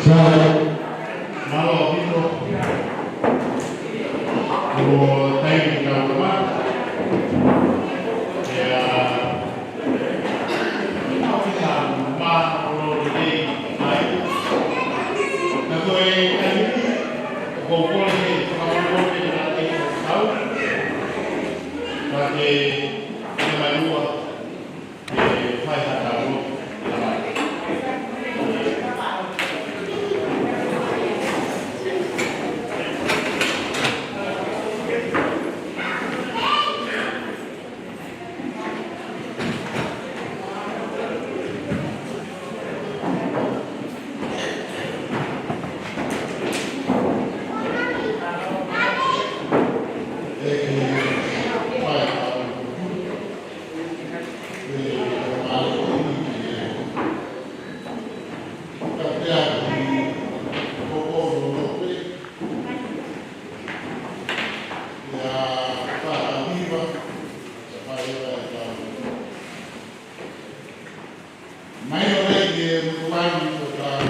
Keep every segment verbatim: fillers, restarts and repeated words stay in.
Sai, mālō ʻaupito. Ko e taimi ke tau kamata. ʻIa, ʻoku ou fiefia mālōlō lelei mai. Ka ko e taimi ni, ʻoku ou kole ke fakamolemole atu kiate kitautolu. Ka ke, ke mai ua. Mai ʻo lei e mutuani ko tau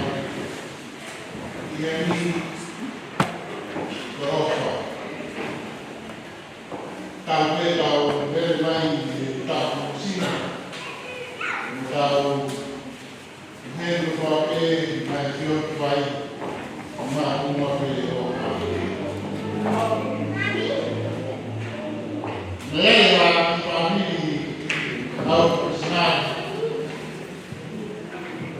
ia ni ko ʻOfa. Tau pē tau vele mai e tau sina. Tau helu koa pē mai ki o tuai. Ma uma pē ʻOfa. Mea ʻi he fāmili ʻa e misinale.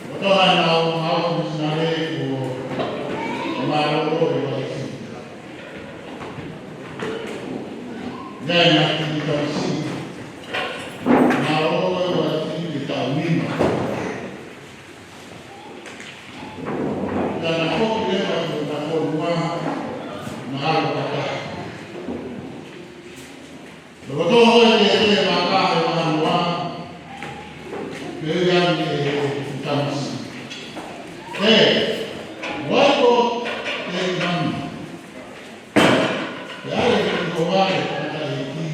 Ko e toenga ʻo e misinale ko Mālōlō ʻi Vaisi. Naʻe na ki tamasiʻi. Mālōlō ʻi Vaisi ki taʻu nima. Naʻa na foki leva ki hota fonua, naʻa na ʻalu fakataha. Lolotonga e tētē maka e manuā, pea ui ange e tamasiʻi. Ē, ʻoua ʻe ko e mami. Pea ʻai ke ko vale kata e ki.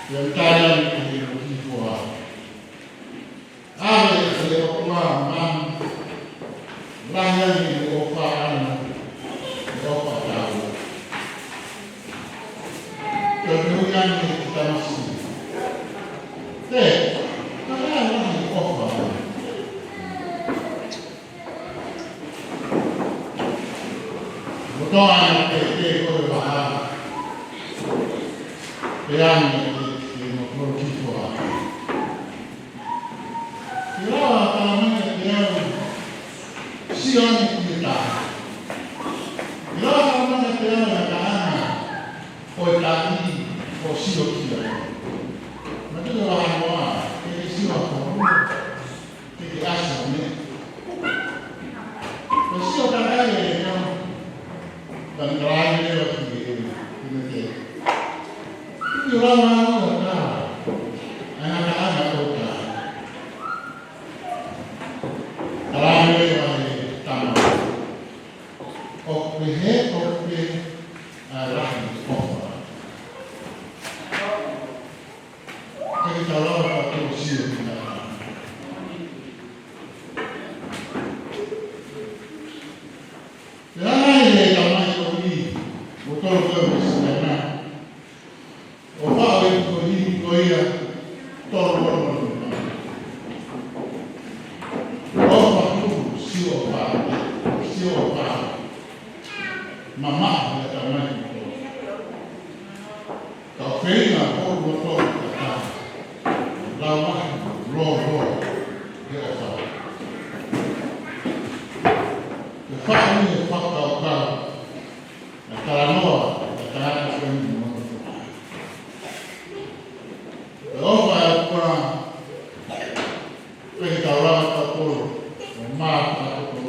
Pea ʻai ange ke ko ki koa. ʻAve e ʻOtua manu, lahi ange e ʻofa ʻana, e ʻofa tau. Pea ui ange e tamasiʻi. Ē, ka lahi e ʻofa. Mo toa e tētē ko e vaha. Pea ange e, e mo kolo ki koa. ʻIo, talamai ʻe au, sio ange ki he taha. ʻIo, talamai ʻe au, ʻa e taha, ko e taha, ʻo sio ki ai. Ma te ke vaha noa, ke ke sio a koe, ke ke asa ne. Ko sio takai e au, ka ni kalai leva ki he, ki he te. Ki rama au a ta, ana ka ana ko ta. Kalai leva e tama. ʻOku pehē, ʻoku pehē, ʻa e lahi ʻofa. Ke tau lava ʻo sio ki he taha. Pea ʻai e tamai ko eni, ʻo tolo ko e sina. ʻO faʻo e ko eni ko ia, tolo ko eni. ʻOfa hulu, sio ʻofa, sio ʻofa. Mamaʻo e tamai ko eni. Ka ʻoku feinga ʻo loto ʻa e taha. Lau mahi, lōloa, he ʻofa. Ke faʻa ni e fakakaukau, ʻa e talanoa, ʻa e tangata ko eni mo hono toka. ʻE ʻofa ʻa e ʻOtua, pea ke tau lava ʻo tau kolo, ʻo mā ʻa e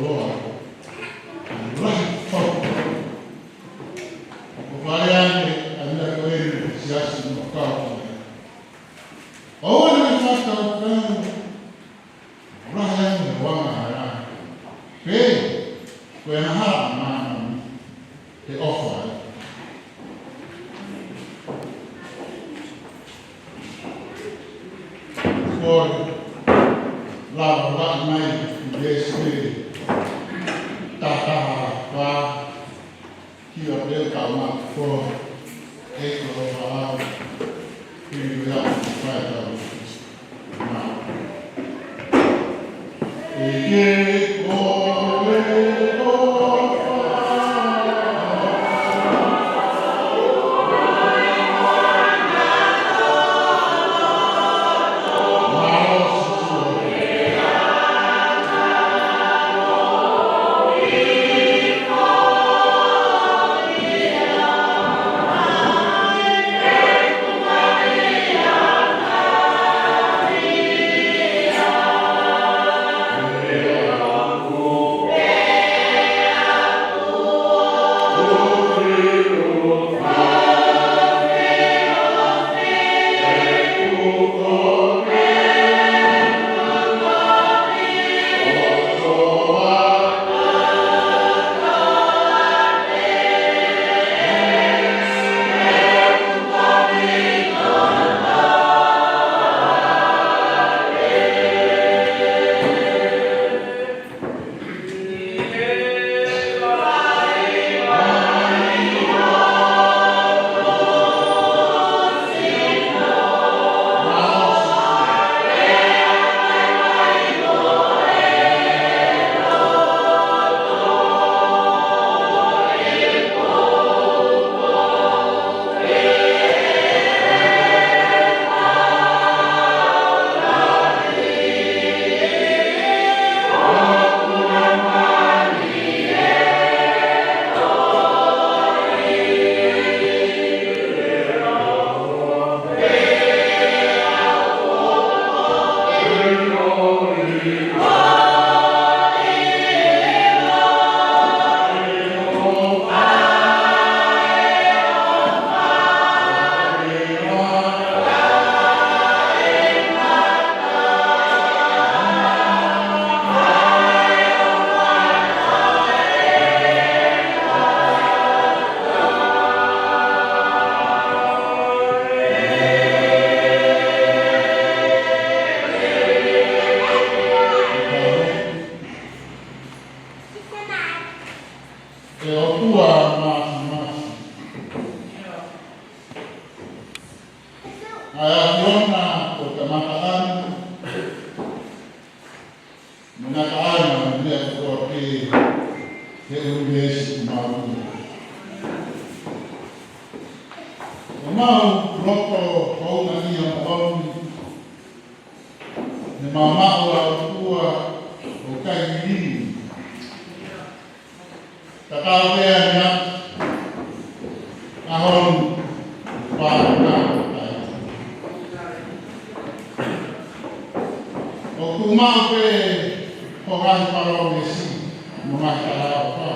Fakakaukau, lahi ange he vanga hala. Pea, ko e angahala ʻa māmani, he ʻofa. Ko e lava vaʻi mai, ʻi he veesi taha taha fā, ki a pea ka ma ko e ko ʻofa au, ki a fai tau. Ma. E ke ko e ko ʻE ʻOtua Māfimafi. ʻA e ʻAfiona ko e kamataʻanga, mo e ngataʻanga ʻo e meʻa kotoa pē he ʻunivēsi ʻoku mau ʻi ai. ʻOku mau loto houngaʻia moʻoni, he mau maʻu ʻa e ʻOtua ʻoku ʻikai liliu. Tatau pē ʻa e meʻa, ʻa hono pānga. ʻOku mau pē hoʻo ngaahi palōmesi, mo e ngaahi talaʻofa.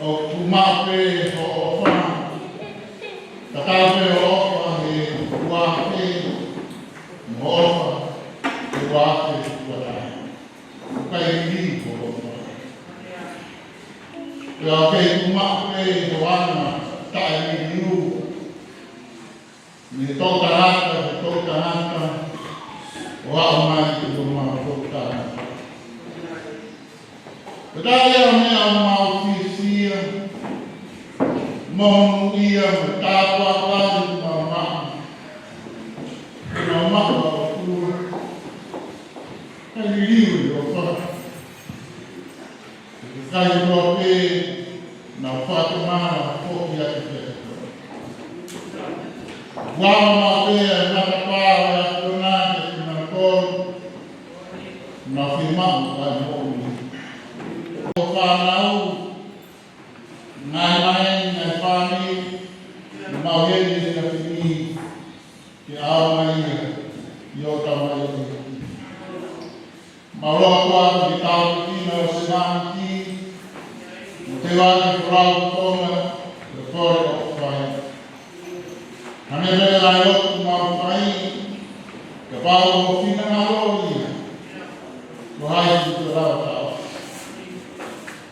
ʻOku mau pē hoʻo ʻofa, tatau pē hoʻo ʻofa he uafe, mo hoʻo ʻofa he uafe ua taha. ʻOku ʻikai liliu hoʻo ʻofa. Pea ʻoku kei tuʻu maʻu pē hoʻo anga taʻeliliu. Mei he toʻutangata, he toʻutangata, ʻo aʻu mai ki homau toʻutangata. Pea ko e meʻa ʻoku mau fiefia, monūʻia, mo tāpuaki ʻoku mau maʻu. Mau maʻu ʻa e ʻOtua. ʻIkai liliu hoʻo ʻofa. Kakai kotoa pē naʻa nau fakatomala foki atu pē. Ua ma pē ʻa e matapā ʻo e ʻAfiona kiate kinautolu naʻa nau fiemaʻu ʻa e moʻui. Ko e fānau, ngaahi maheni, ngaahi fāmili, naʻa mau ʻi heni he efiafi ni, ke ʻaonga ia ʻi hoʻo tamaioʻeiki. Mau lotu atu ki he tāpuekina ʻo e sevāniti, mo e teu ʻa e folau Tonga, ʻo e kole ʻoku fai. Hangē pē ko e lotu ʻoku mau fai, kapau ʻoku finangalo ia, ko hai ʻoku te lava ʻo taʻofi?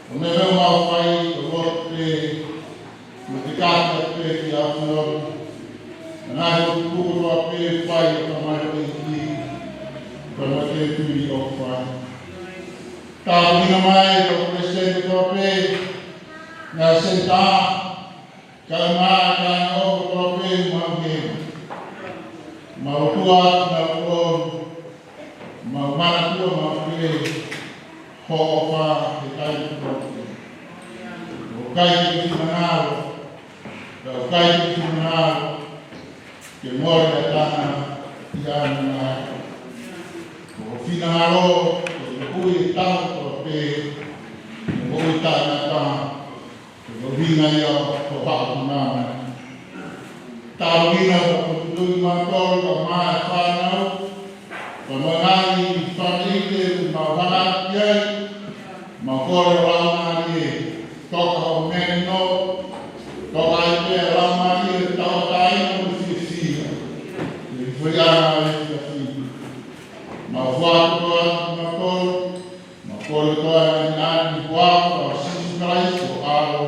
Ko e meʻa ʻoku mau fai, ko e lotu pē, mo e kole pē ki he ʻAfiona. Naʻa ʻoku tuku kotoa pē fai ʻo e Tamai ʻEiki, ko e meʻa ke tui ʻo fai. Tāpuekina mai ʻa e palesiteni kotoa pē, ngaahi senitā, kae ʻumaʻā e kāingalotu kotoa pē ʻoku mau kei. Mau ʻotua, mau ʻotua, mau manatua, mau kei, hoʻo ʻofa he taimi kotoa pē. ʻOku ʻikai ke finangalo, ʻoku ʻikai ke finangalo, ke mole ʻa e tangata ʻi he ʻaho ni. ʻOku finangalo, ke moʻui e tangata kotoa pē, ke moʻui e tangata, ke moʻui ʻa e ʻaho ko e haʻu ʻa e Tamai. Tāpuekina ʻa e kau tui mautolu, kae ʻumaʻā e fānau, kae ʻumaʻā e ngaahi fāmili ʻoku mau hanga ki ai, mau kole ʻa e Laumālie, toka hoʻo melino, toka ai pē ʻa e Laumālie, tauʻatāina mo e fiefia. Ke foʻi ʻa e fiefia. Mau fakaʻapaʻapa kimautolu, mau kole kotoa ʻa e ngaahi ʻaho ni ʻi he huafa ʻo Sīsū Kalaisi ko ho ʻAlo,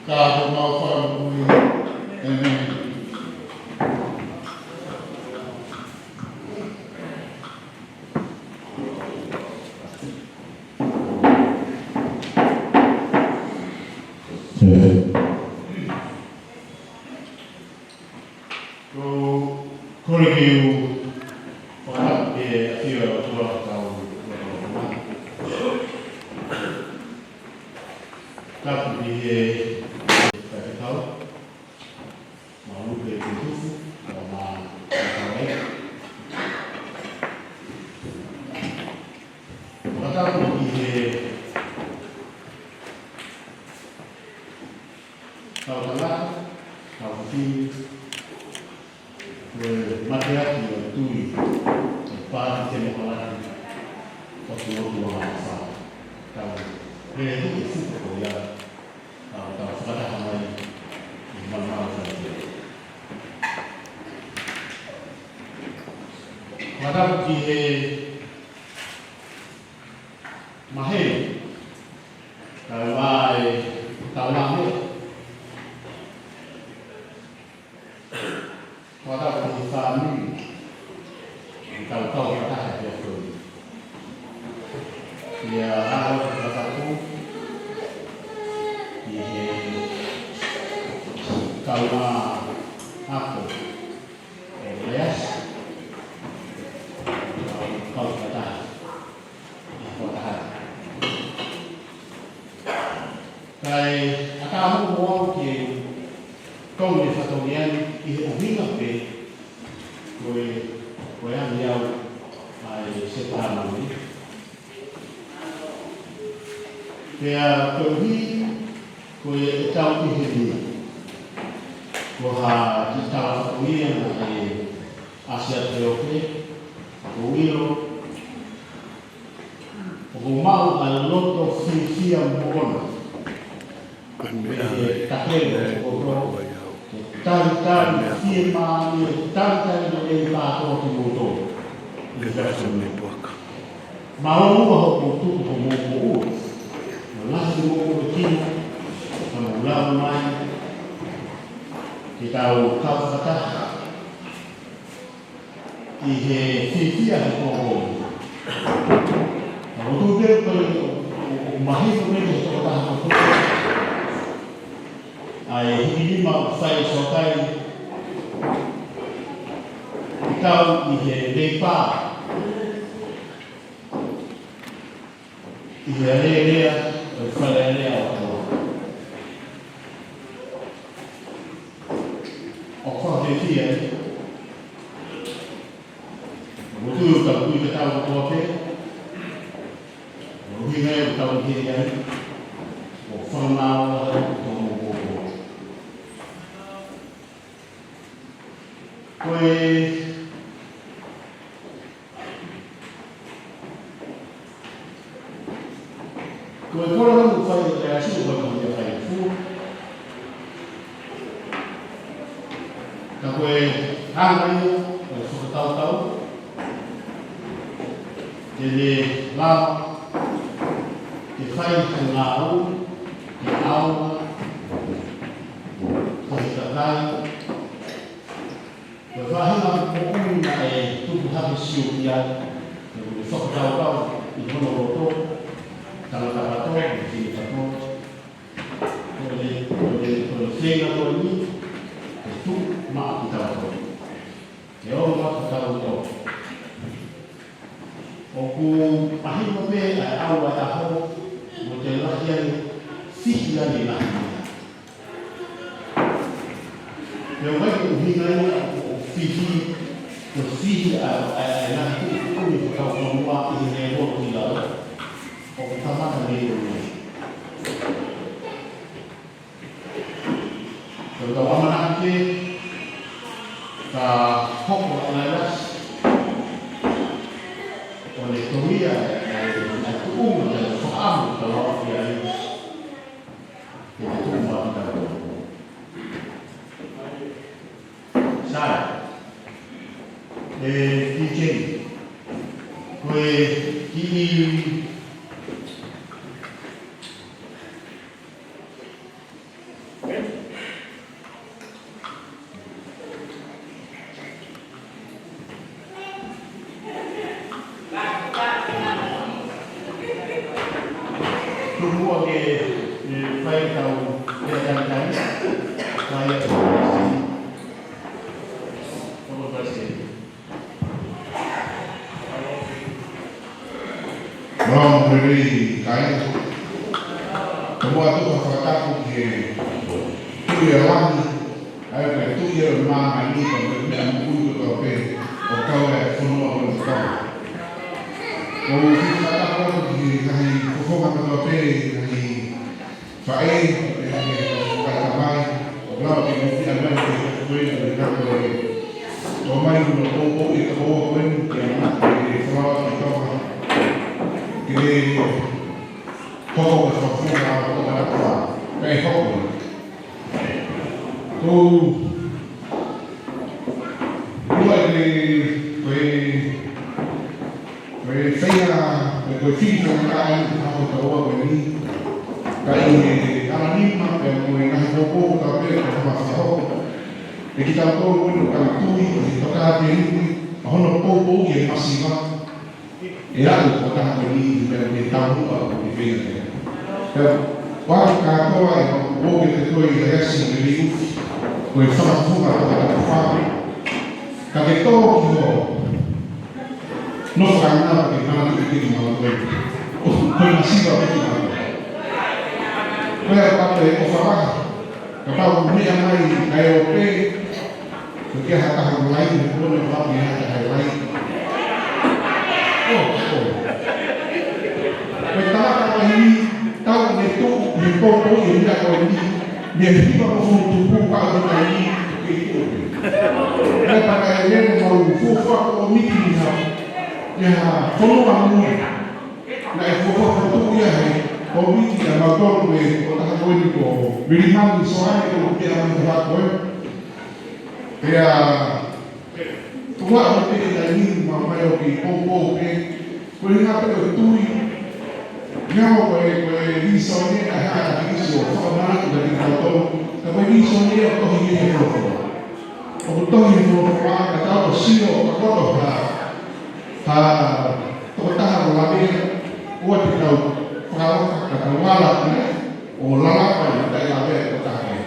ka ko homau Fakamoʻui. ʻĒmeni. Ko e kole ke u fakatapu ki he ʻafio ʻa e ʻOtua ʻi hotau loto. Tapu ki he faifekau, Malupe Kutufu, kae ʻumaʻā e kau ē. Fakatapu ki he kau tangata, kau fefine, ko e mateaki ʻo e tui ʻa e Paati Temokalati ʻo e Tuʻi ʻo Maʻafa. Tau lele atu e fuka ko ia, tau, tau fakataha mai ʻi he malumalu fai. Fakatapu ki he maheni, kae ʻumaʻā e tau mahe. Fakatapu ki he fāmili, ʻi he tau kau fakataha he ʻaho ni. ʻIo, ʻoku ou fakatapu ki he kau ako ʻo e Leasi, kau fakataha. Kae ʻatā hoʻomou ke tau ne fatongia ni ʻi he ʻuhinga pē ko e, ko e angi au ʻa e Sepitema ni. Pea koeʻuhi ko e tau ʻi heni, ko ha kiʻi tala fatongia naʻe ʻasi atu ʻe Ope, ʻoku ou ʻilo ʻoku ou maʻu ʻa e loto fiefia moʻoni. Ko e meʻa ʻe takele ʻe he ʻOtua, ke talitali fiemālie, talitali lelei kātoa kimoutolu. ʻE fasi me puaka. Mālō muʻa hoʻomou tuku hoʻomou moʻui. Mo lahi hoʻomou moʻui kina, ka mou lava mai ke tau kau fakataha ʻi he fiefia he pō ko eni. Ka ʻoku ou tui pē ko e, ʻoku, ʻoku mahino pē ki he tokotaha kotoa ʻa e hikinima ʻoku fai ʻe Soakai, ʻi he kau ʻi he leipā, ʻi he alēlea ʻo e Fale Alea ʻo e ʻOtua. ʻOku ou fiefia, ʻoku ou tui ʻoku tau tui ke tau kotoa pē, ʻoku ou ʻuhinga ʻoku tau ʻi heni ai, ʻo fakamālō ai ʻoku tau mo kotoa. Ko e Ko e kole ʻoku fai ʻe Leasi ʻoku fai ʻe Fai Fu. Ka Ko e hanga ia ʻo e fakatautau ke ne lava ke fai ha ngāue ke ʻaonga ki he kakai. Ko e faʻahinga moʻui naʻe tupu hake Siosiua, ko e fakatautau ʻi hono loto, tangata kotoa, mo e fefine kotoa. Ko e, ko e, ko e feinga ko eni ke tuʻu maʻa kitautolu, ke ʻaonga maʻa kitautolu. ʻOku mahino pē ʻa e ʻaho ʻa e ʻaho, mo e lahi ʻa e fihi ʻa e ngaahi meʻa. Pea ʻoku ʻi ai e ʻuhinga ia ʻoku fihi, ko e fihi ʻa e, ʻa e, ʻa e ngaahi tuʻutuʻuni fakakaukau ʻi he ʻaho ni, ʻoku kamata mei he ʻaho ni. Ko ʻetau ʻamanaki ka hoko ʻa e ʻAlo ʻo ne toʻo ia ʻa e, ʻa e tuʻunga, ʻa e fakaʻamu, ka lau ki ai, ke te tuʻu maʻa kitautolu. Sai. ʻE, P J. Ko e kiʻi Tuku muʻa ke, ʻe, fai ʻetau lea talitali. Fai ʻetau lea talitali. Mālō, lelei kāinga. Ka muʻa atu ka fakatapu ki he Tuʻi ʻo e langi, ʻa ia ko e Tuʻi ʻo e māmani, ka ko e meʻa moʻui kotoa pē ʻoku kau ai e fonua ko eni ʻo Tonga. ʻOku ou fakatapu atu ki he ngaahi fofonga kotoa pē, ngaahi faʻē, ʻe, ʻe, ʻe, ʻe, tamai, ʻo lava ke mou fiha mai ki he ko eni, ko e kakai ko eni. Tō mai mo poupou e kakai ko eni, ke ana ke falawa ki Tonga. Ke hoko ko e fakafofonga ʻo Tonga ʻa Tonga. Kae hoko. Ko Ko e, ko e, ko e feinga, ko e, ko e feinga ka ai ʻi he ʻaho ko eni. Ka ʻi he ala nima, pea mo e ngaahi poupou ka pē, ka hama fakahoko. ʻE kitautolu ko eni ʻoku tau tui, ʻi he tokāteline, ʻa hono poupou ʻi he masiva. ʻE aʻu ko e taha ko eni, pea mo e taumuʻa ʻoku ke feinga ke. Pea, ʻoku kātoa e ʻoku ke te toe ʻi he ʻasi ʻi he liufi, ko e fakafofonga tokatapā. Ka ke tō ki ho nofo ʻana ke manatuʻi ke kimautolu. ʻO, ko e masiva ke kimautolu. Ko ia ka te ʻofa lahi. Kapau meʻa mai kae ʻope, ko e ke ha taha ʻo lai, mo kone ʻo ʻapi ha taha ʻo lai. ʻO, ʻo. Ko e tangata ko eni, tau ne tuʻu, ne poupou ʻi he meʻa ko eni, ne hiva mo fonu tupu, ka ʻo ne kai ni, ke tuʻu. Ko e paka e lele mau fuafua ko miki ni ha, ʻi ha fonua mui. Naʻe fuofua fokotuʻu ia he kōmiti ʻa mautolu ko e tokotaha ko eni ko Vilimani Soane ko e pea mai ha ko e. Pea, tuku ā ʻo te ʻi ai ni ma mai ʻo ke poupou pē, ko e ngā pē ʻo tui, ngā mo ko e, ko e vīsone ʻa e hā ʻa Kīlisi ʻo fakamanatu kiate kitautolu, ka ko e vīsone ʻo tohi ʻi he folofola. ʻOku tohi he folofola, ka tau ʻo sio, ka koto ha, ha, tokotaha ʻo lave, ʻoua te tau fakalaka, ka tau ala ki ai, ʻo lalapa ʻi he taʻe lave ʻa e tokotaha ko ē.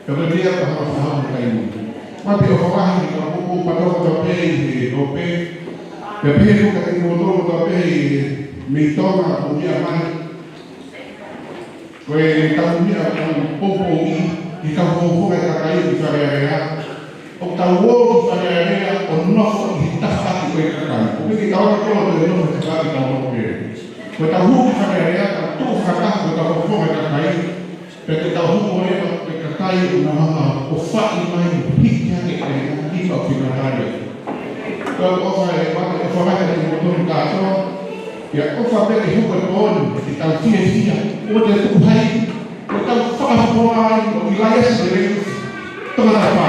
Pea ko e meʻa ka hanga fahau he taimi ni. Mate ʻo fakahi, ka poupou patoa kotoa pē ʻi he ʻope. Pea pehē foki kiate kimoutolu kotoa pē ʻi he mei Tonga ʻoku meʻa mai. Ko e tau meʻa ʻoku tau poupouʻi, ʻi he kau fofonga ʻo e kakai ʻi Fale Alea. ʻOku tau ō ki Fale Alea ʻo nofo ʻi he tafaʻaki ʻo e kakai. ʻOku ʻikai ke tau ō ki Tonga ʻo nofo ʻi he tafaʻaki ʻo e kakai. Ko e tau hū ki Fale Alea, tau tuʻu fakataha ko e kau fofonga ʻo e kakai. Pea te tau hū mo e kakai ʻo nau hanga ʻo faʻi mai, hiki hake ʻa e ngaahi ʻofa ʻoku finangalo. Ko e ʻofa ē, ʻofa ē, ʻofa lahi atu kiate kimoutolu kātoa. Pea ʻofa pē ke hoko e pō ni, ke tau fiefia, ʻoua te tuku hai, ʻo tau fakafofonga ai, ʻo ʻi ai ʻa e sipeleti, tokatapā.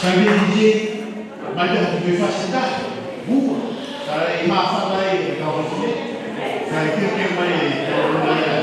Sai, D J, mai te hoki mai fasi ta. Ua. Sai, ma fata e kau hoki. Sai, ke ke mai e kau mai e.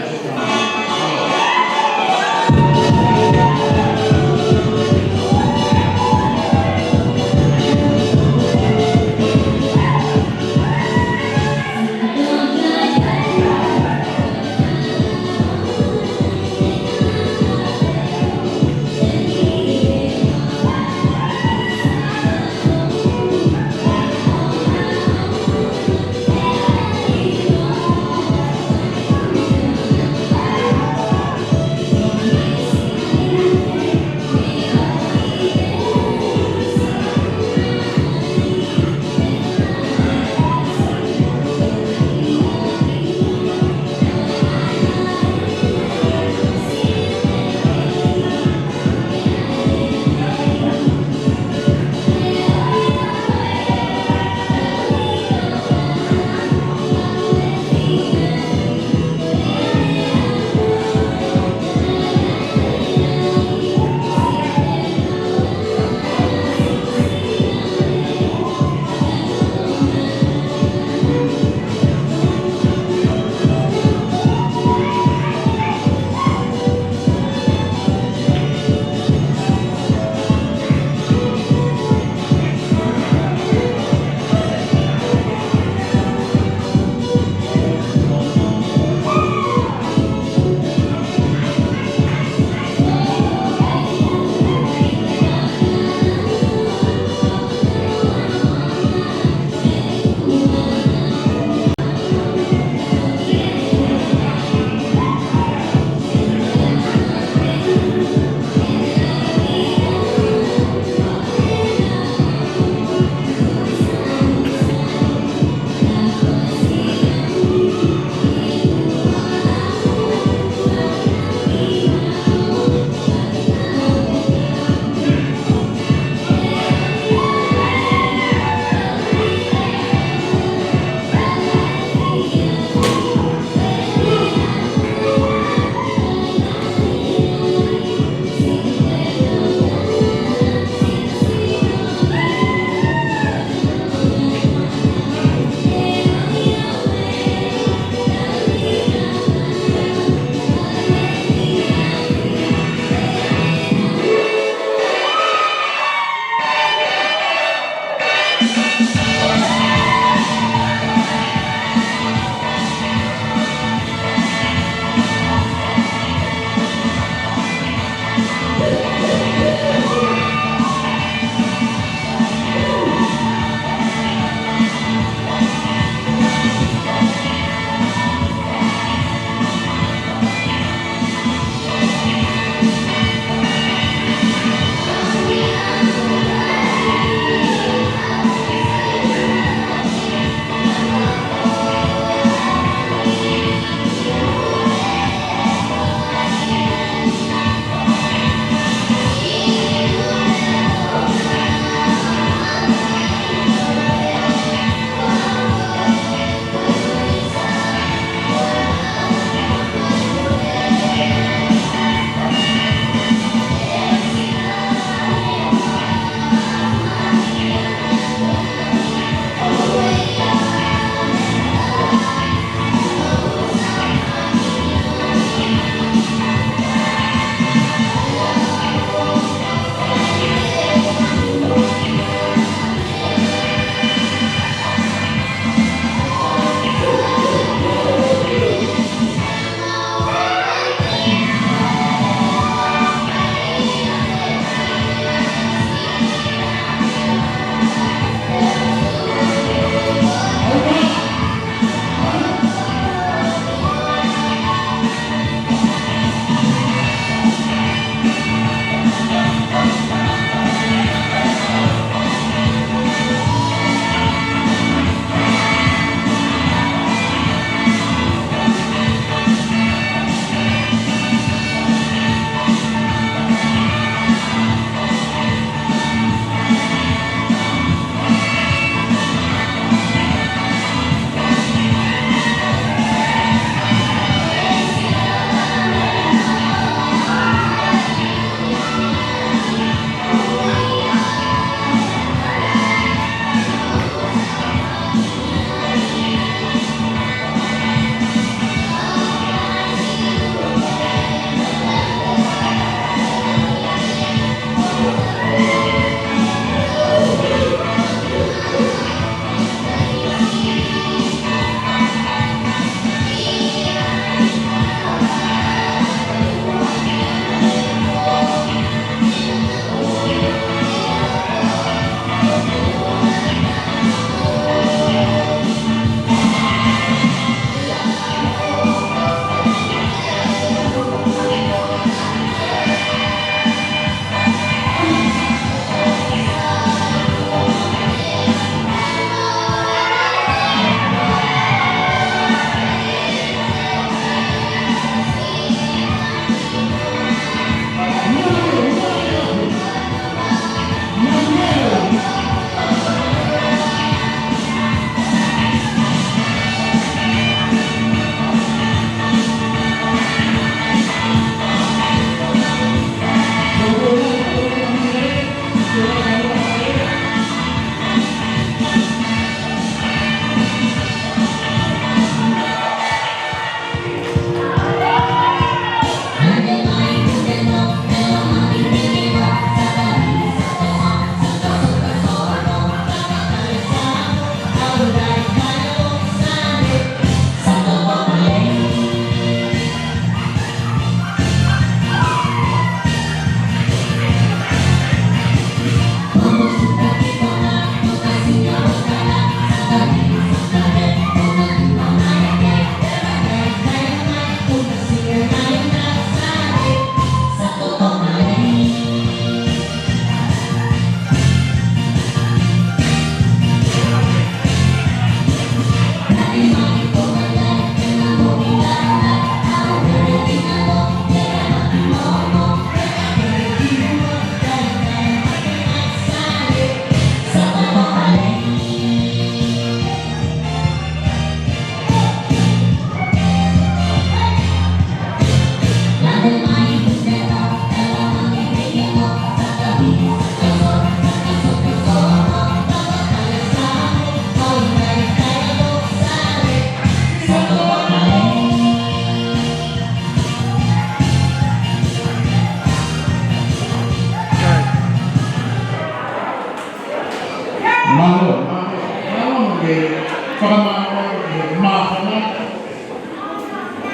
Fakamālō ki he māfana.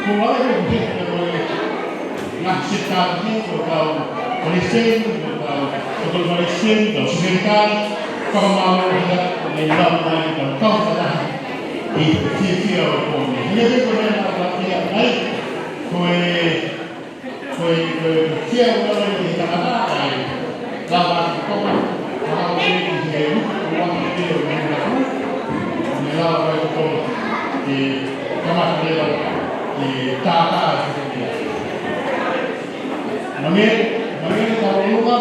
Ko au ʻoku ou hiki ko e ngaahi sekitali, ko e kau palesiteni, ko e kau tokoni palesiteni, kau sekitali. Fakamālō ki he ʻaho ni, lau mai ki he kau fakataha ʻi he fiefia ʻo e pō ni. Hangē ko e meʻa naʻa ku lave ki ai, ko e Ko e, ko e, ko e fie ʻalu ʻa e tangata ʻa e lava atu ko ʻa e ʻaho ni ki he uku ua ki he ʻaho ni. Ne lava atu ko e kamata leva e tātā e fiefia. Mangē, mangē ka ʻolunga.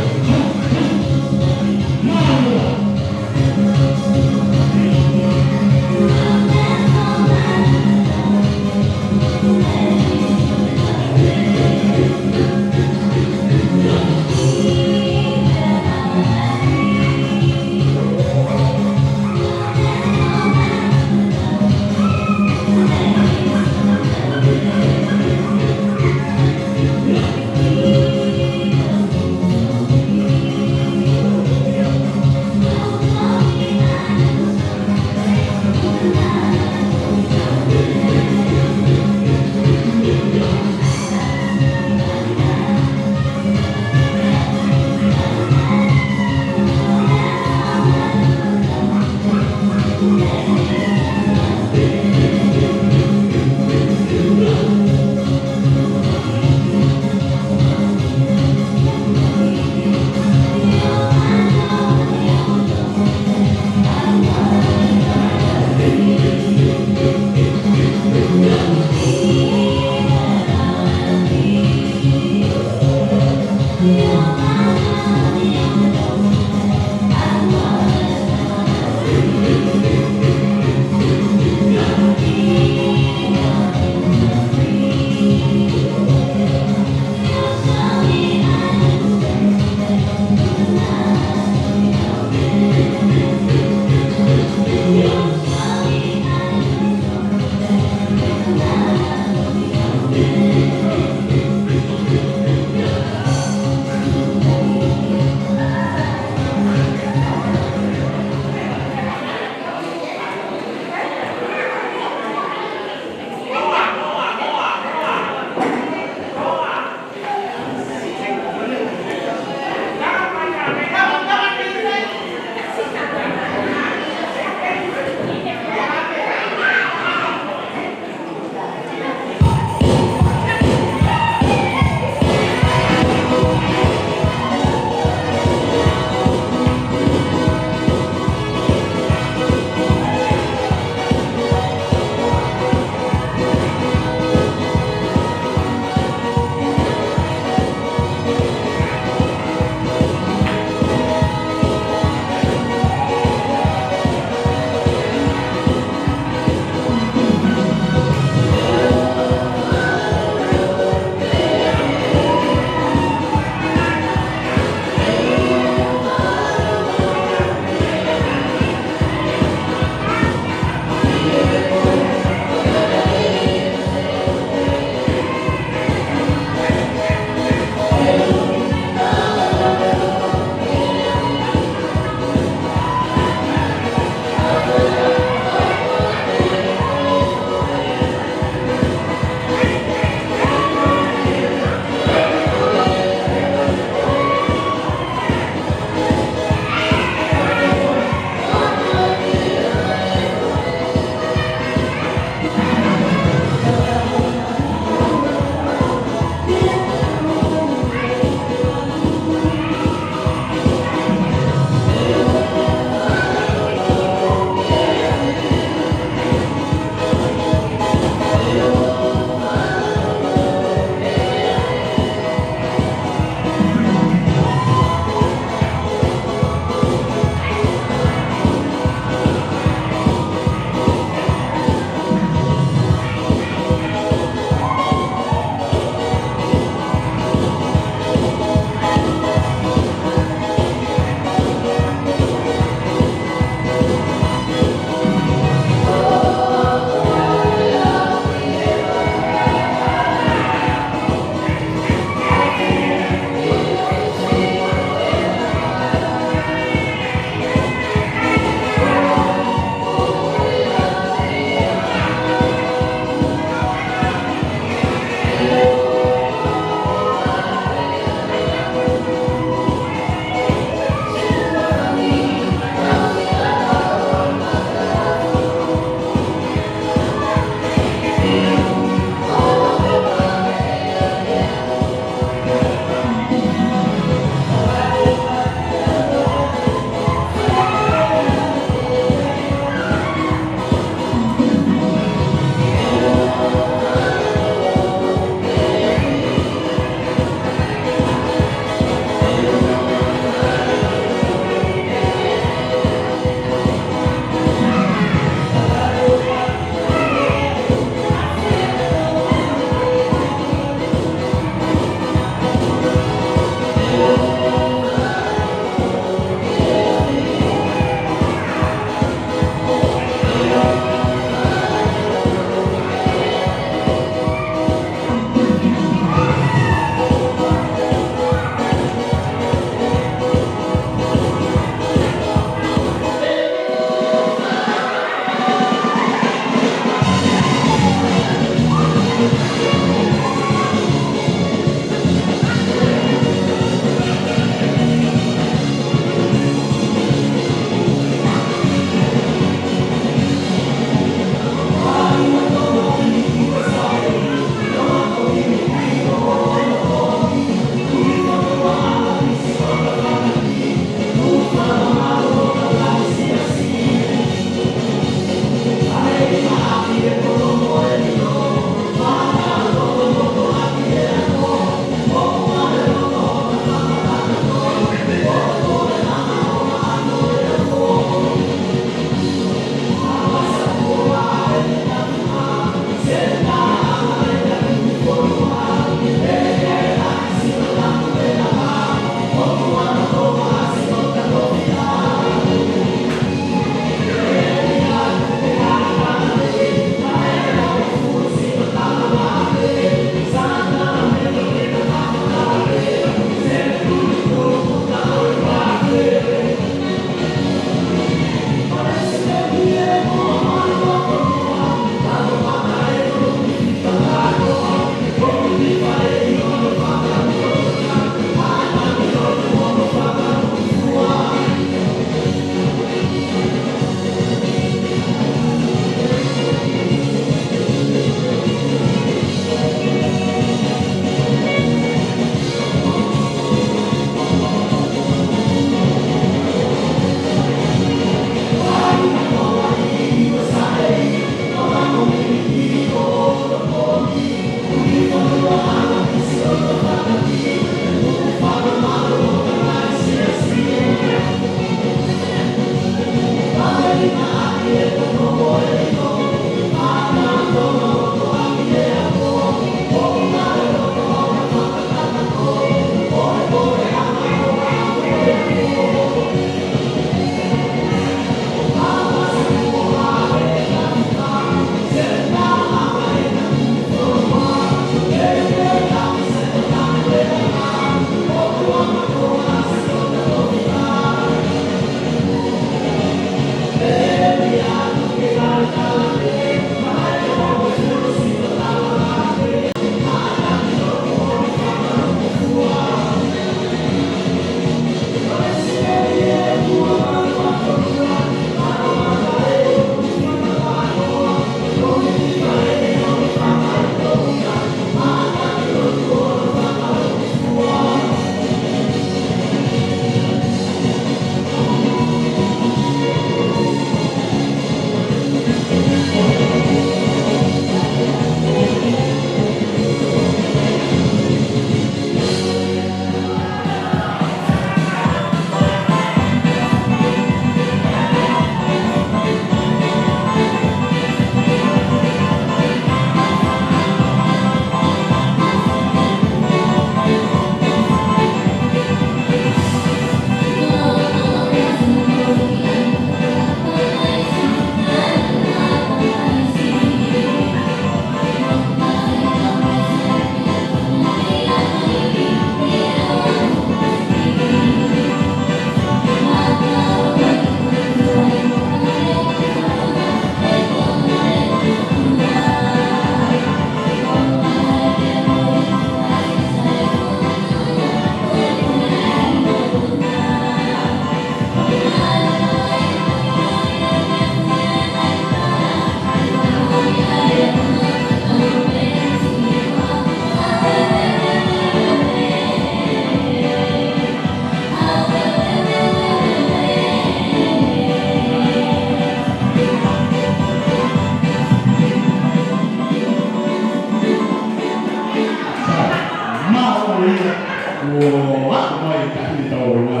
Kuo aʻu mai e taimi ʻetau ʻolunga.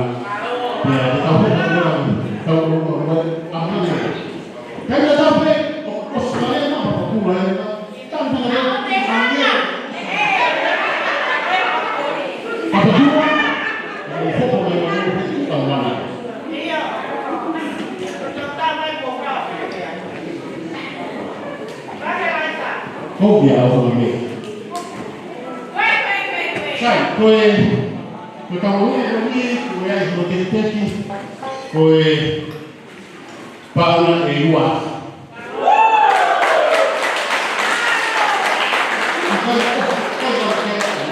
Pea te tau hoko atu ʻo tau ʻolunga mai ʻa Mane. Kae tau pehē ʻoku ʻosi mai ʻa Papakura ē. Tau pehē ʻa Papakura. ʻO hoko mai ʻo tau mana. Ko ia ʻoku ʻomai. Sai, ko e, ko e kau ui ko ni, ko e ai ko tekiteki, ko e paʻanga ʻe ua. Ko e, ko e, ko e, ko e,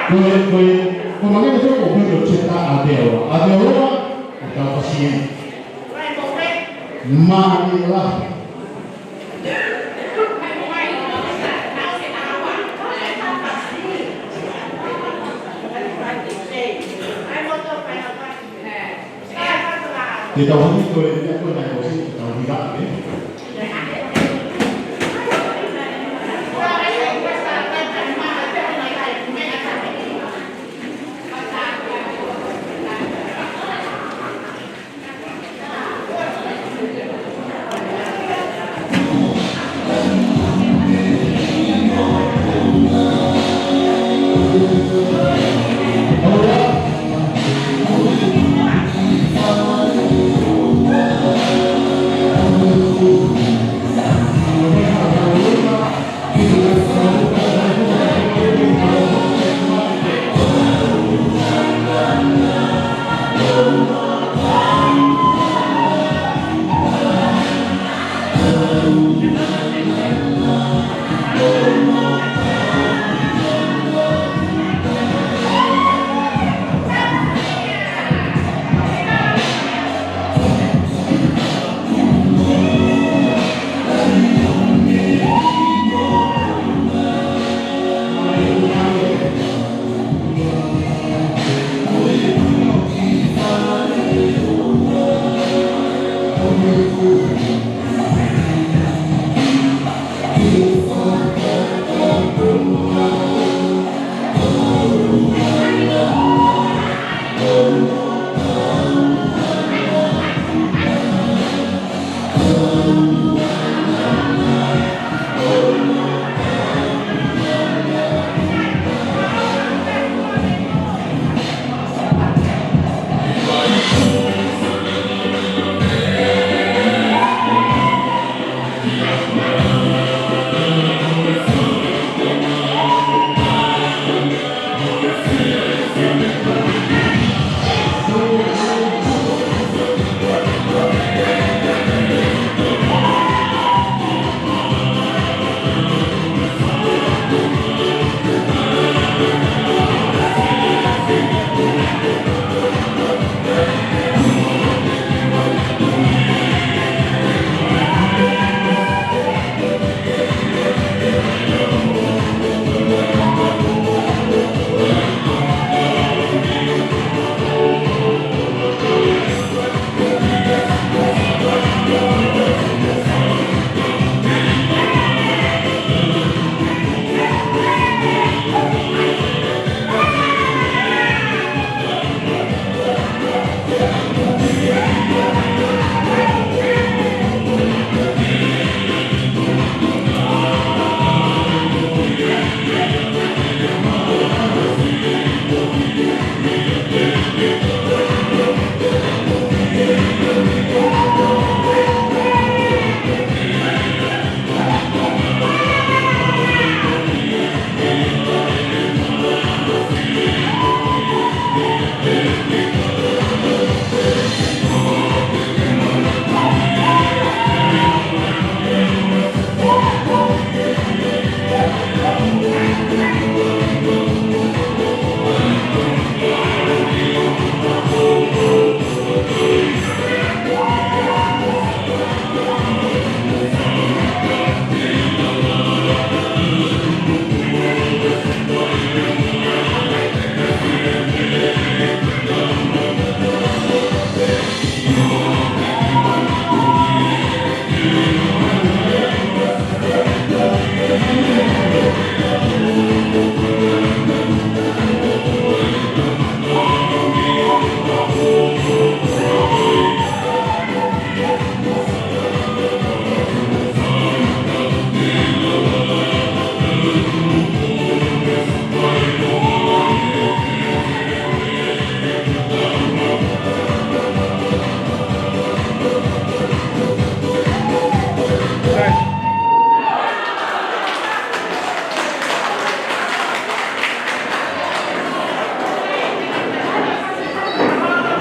Ko e, ko e, ko e mangi ko e ko e ko e ko e Aotearoa. Aotearoa, ʻo tau kasi ē. Manila. Te tau honi ko e, ko e nai o si, tau hira, ē?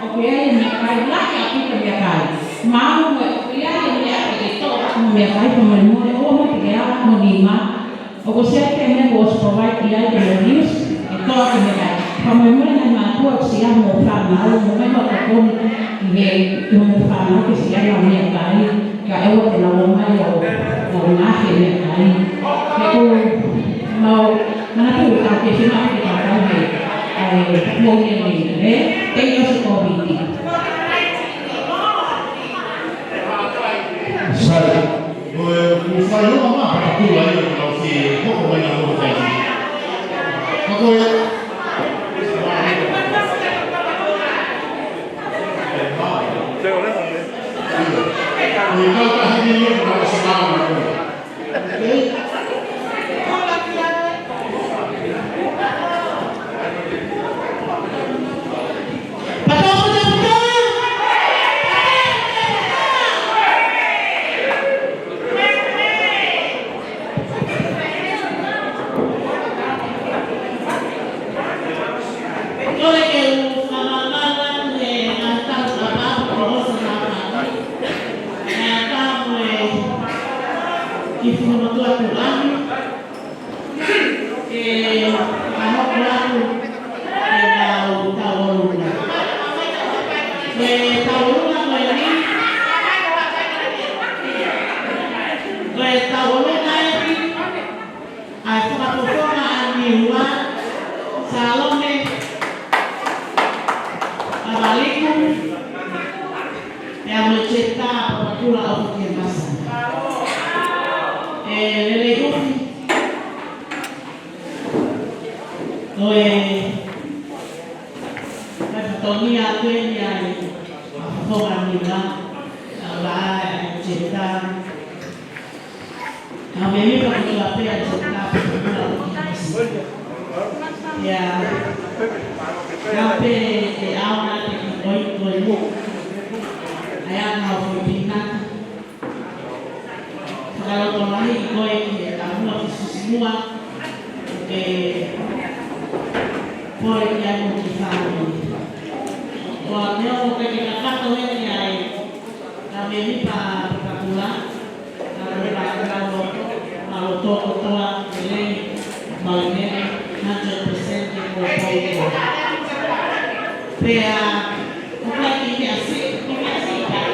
ʻOku ʻi ai e meʻakai, lahi ʻaupito e meʻakai. Maʻu mo e ʻoku ʻi ai e meʻa ke ke toʻo ʻaki mo e meʻakai, fakamolemole, ʻoua mo ke ke ala mo nima. ʻOku ʻosi ʻi ai pē meʻa kuo ʻosi provide ʻi ai ke mo news, ke toʻo ʻaki e meʻakai. Fakamolemole ngaahi mātuʻa ʻoku ʻosi ʻi ai hoʻomou fānau, mou ʻomai hoʻomou tokoni ki he, ki hoʻomou fānau ke ʻosi ʻi ai e meʻakai. Ka ʻoua te nau ō mai ʻo, ʻo ngaohi e meʻakai. He ʻoku mau manatu ʻoku ke fiemaʻu ke tau tauhi ʻa e moʻui ni, ē? Tei ʻosi Kōviti. Sai. Ko e, ko e fai o ma, ma, pata kula ia, ka ʻoku ke hoko mai na mo kai. Ka ko e, Ke fakahoko atu ʻemau tauʻolunga. Ko e tauʻolunga ko eni, ko e tauʻolunga eni ʻa e fakafofonga ʻa Niua, Salome Kavaliku, pea mo Jeta Papakula ʻOku Kemasa. ʻE lelei ʻufi, ko e fatongia atu eni ʻa e fakafofonga ʻa Niua, ʻa Jeta, ʻa e mēmipa kotoa pē ʻa Jeta Papakula ʻOku Kemasa. ʻIa, ka pē ʻe ʻaonga te ki koi koi mo. ʻA ia ʻoku ou fepinaki. Fakalotolahi koe ki he taumuʻa fisifisimua, ke pole ki ai mo ki fāmili. ʻOua te ke kakato heni ai, ka mēmipa Papakula, ka mēmipa Papakula, mālō tō kotoa, lelei, mālō lelei, hundred percent ke ko pau ko. Pea, ʻoku ʻikai ke ʻasi, ke ʻasi, ʻikai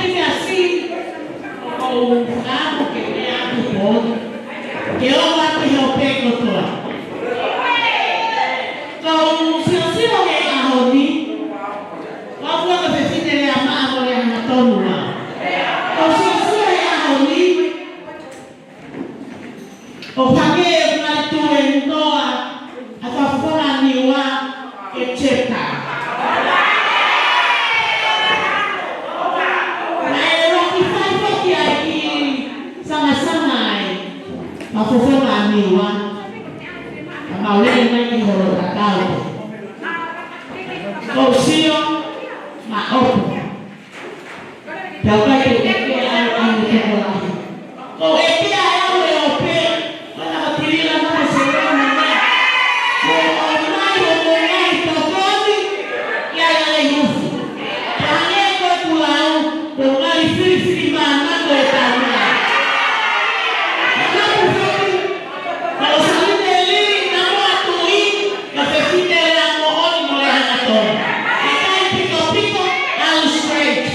ke ʻasi, ʻoku ou fakaʻamu ke meʻa atu pō, ke ʻoua ke hōpē kotoa. Ka u siosio he ʻaho ni, ʻoku ou fefine lea maʻa mo lea hangatonu. Ka u siosio he ʻaho ni, ʻo hangē ʻoku ngali tuʻu ʻe noa ʻa e fakafofonga ʻa Niua ʻe Jeta. Naʻe loki fai foki ai ki sangasanga ai ʻa e fakafofonga ʻa Niua. Ka mau lele mai ki holo tatau. Ko u sio, ma opo. Tau kai te te ke au au te ko la. Ko e ke ai au e ope. Ko na ka tiri la na ka se la na na. Ko o mai o ko ngai tokoni. Ia ia le yufu. Ka ne ko tu lau. Ko ngai fili fili ma na ko e tau na. Ka na ku fili. Ka o sali te li na mo atu i. Ka te fili te la mo o ni mo le hana tonu. Ka kai piko piko. Alu straight.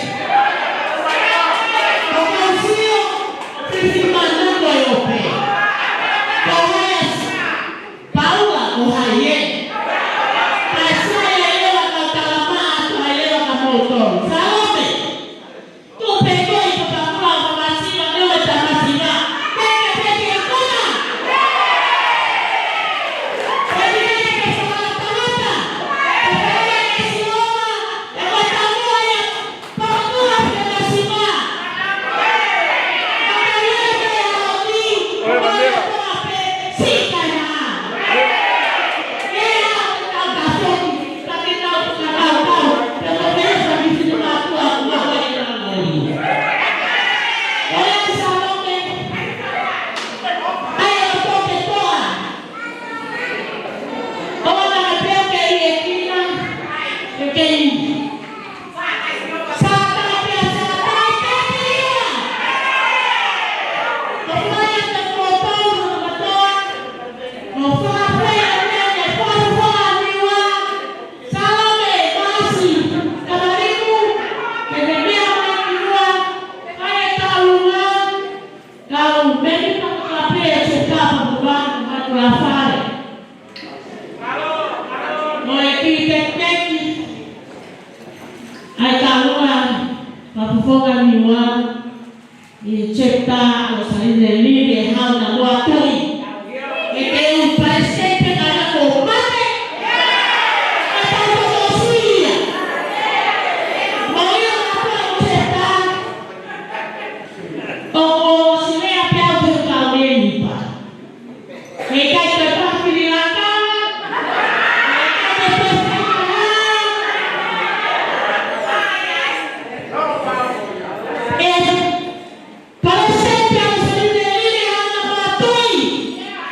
ʻI he chapter ʻo Saline Lili ʻe haʻu ʻo moʻui atu. ʻE te u palesiteni pē ka na ko mate. ʻE tau ko tōsia. Mo ia ʻa ko chapter. ʻOku ou sio pē au ki he kau mēmipa. ʻE ʻikai ke pāpili laka. ʻE palesiteni ʻo Saline Lili ʻa na matui.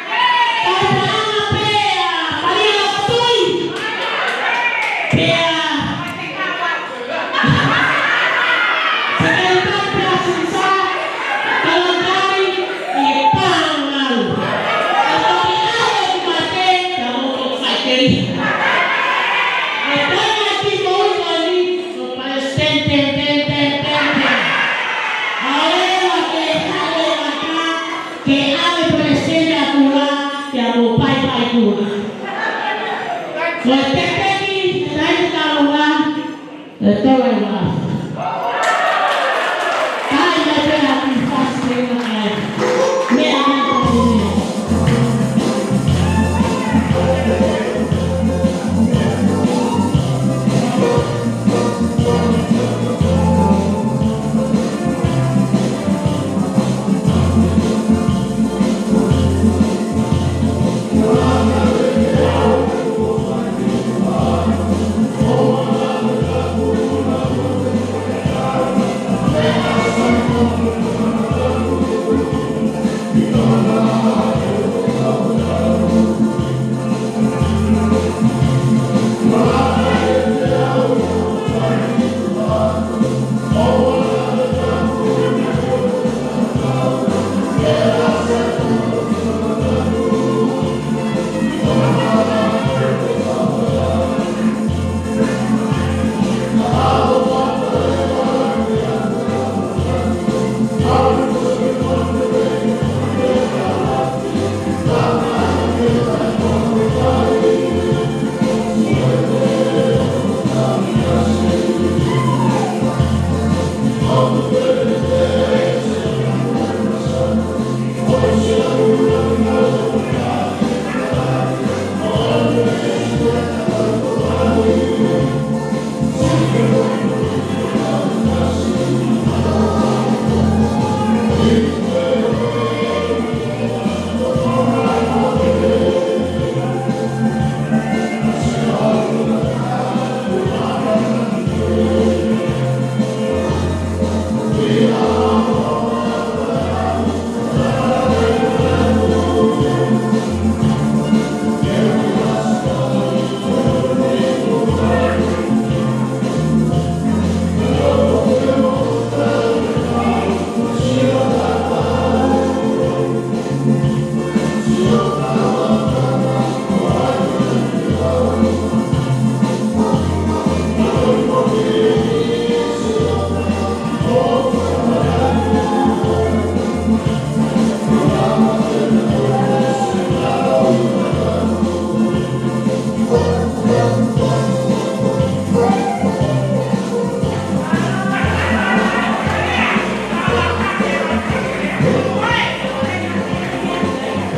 Kae paʻanga pē ʻa Malia Lotui. Pea Sekelitali pea Sisa, Kalangari, ʻe pānga. ʻE toki ʻalu ʻo mate, ka mo ko faiteli. ʻE pānga ki mo ui wani, ko palesiteni, teni, teni, teni, teni, teni. ʻAlu ʻo ke haʻu ʻo mata, ke ʻave palesiteni ʻa kula, ke ʻalu ʻo paipai kula. Ko e pepeki, ʻe taimi ka ʻalu ʻo ʻE tau e la. Kai mai pē ʻa ki fasi pē na kai. Meʻa mai ka pē.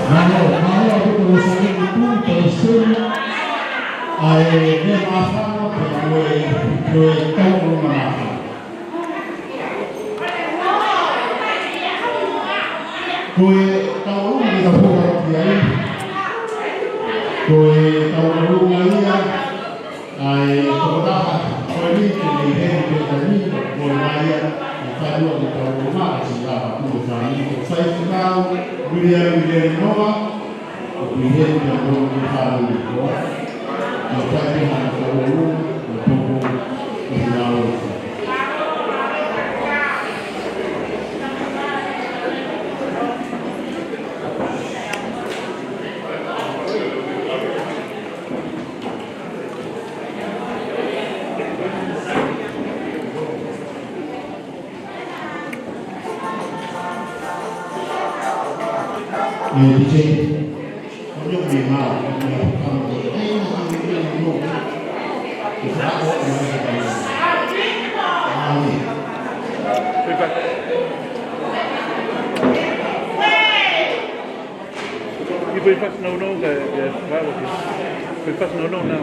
Mālō, mālō ʻaupito Saline Lili, palesiteni ʻa e Meʻa Māfana, pea mo e, mo e Tauʻolunga Māfana. Ko e tauʻolunga ʻoku tau foki ai, ko e tauʻolunga ia ʻa e tokotaha ko eni, ko e Heni Pētani, ko e maia ʻi Tainua, ko e tauʻolunga ʻa Sila Patu, ko e fāmili, ko Faifekau Viliami Lelimoa, ʻoku ʻi heni pea mo e fāmili ko ia. Ka ʻoku ʻikai ke hano ka ʻolunga, ʻo popo, ʻo hinau. ʻE, D J. Ko e ʻuhinga, ko e ʻuhinga, ko e ʻuhinga, ko e ʻuhinga, ko e ʻuhinga. Put it back. You put it back. No, no, uh, yeah, that was it. Put it back. No, no, no.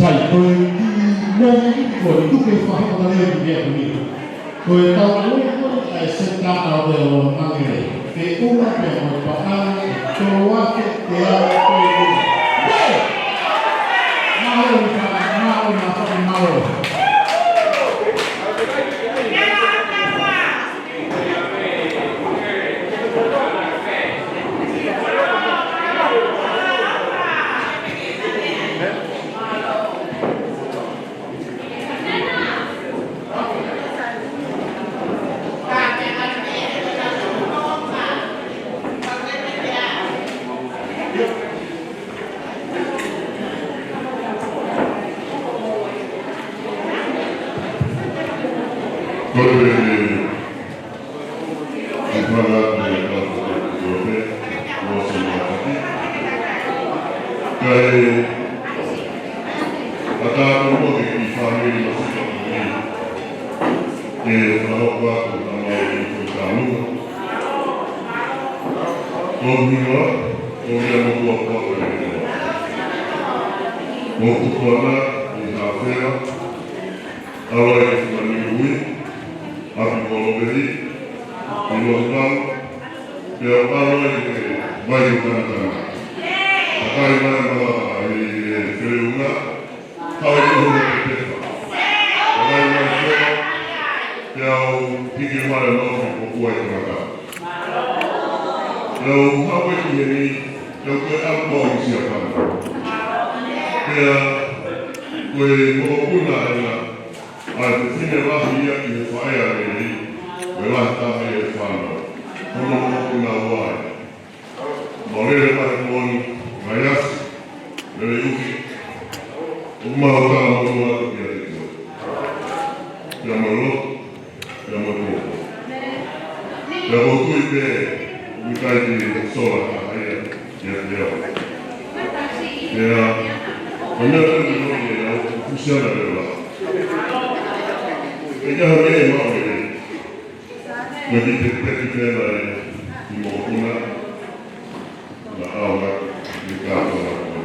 Sai, ko e kiʻi moʻoni ko e tuku e fakahoʻatā lelei ki he ʻaho ni. Ko e tau lelei ko e seta ʻa e ʻo Mangele. Ke uma pea mo e paʻanga, tolu afe teau tolu. Mālō! Mālō, mālō, mālō, mālō. Ko e, ko e fala te kau kote kote, Kātaki mo e kiʻi fāmili Masika ko eni. Ke fakahoko atu ʻa e ngaahi kiʻi tālunga. Ko Hingoa, ko Meʻa mo Kuakuaka ʻi Hingoa. Ko Kukuana ʻi Hafea, ʻAloi ʻi Fungani Ui, ʻApi Kolovei ʻi Lohivalu, pea ʻAloi ʻi Vai ʻo Kanakana. Kakai mai Malaʻe ʻi he Feleunga, Haʻu ʻi he Pepefa. Kakai mai Fela, pea u hiki mai ʻa Nofi ʻo Kuai Kanakana. Pea u haʻu ki heni, pea u ko e ʻalu ʻi Siapani. Pea ko e mokopuna ena, ʻa e fefine lahi ia ʻi he faʻē lelei, ko e lahi taha ia ʻi he fānau. Ko hono mokopuna ua ia. Mau lele mai he moʻoni, ngaahi ʻasi, lele uki, ʻoku mau talamonū atu kiate koe. Pea mo e lotu, pea mo e poupou. Pea ʻoku ou tui pē, ʻoku ʻikai ke sola ha ia, kiate au. Pea, ko e meʻa ko eni ʻoku ou fusiana leva. ʻIkai ha meʻa ʻe maʻu ʻe Ko e kiʻi pekipeki pē ena ʻi he mokopuna, naʻa ʻaonga ʻi he kātoanga ko eni.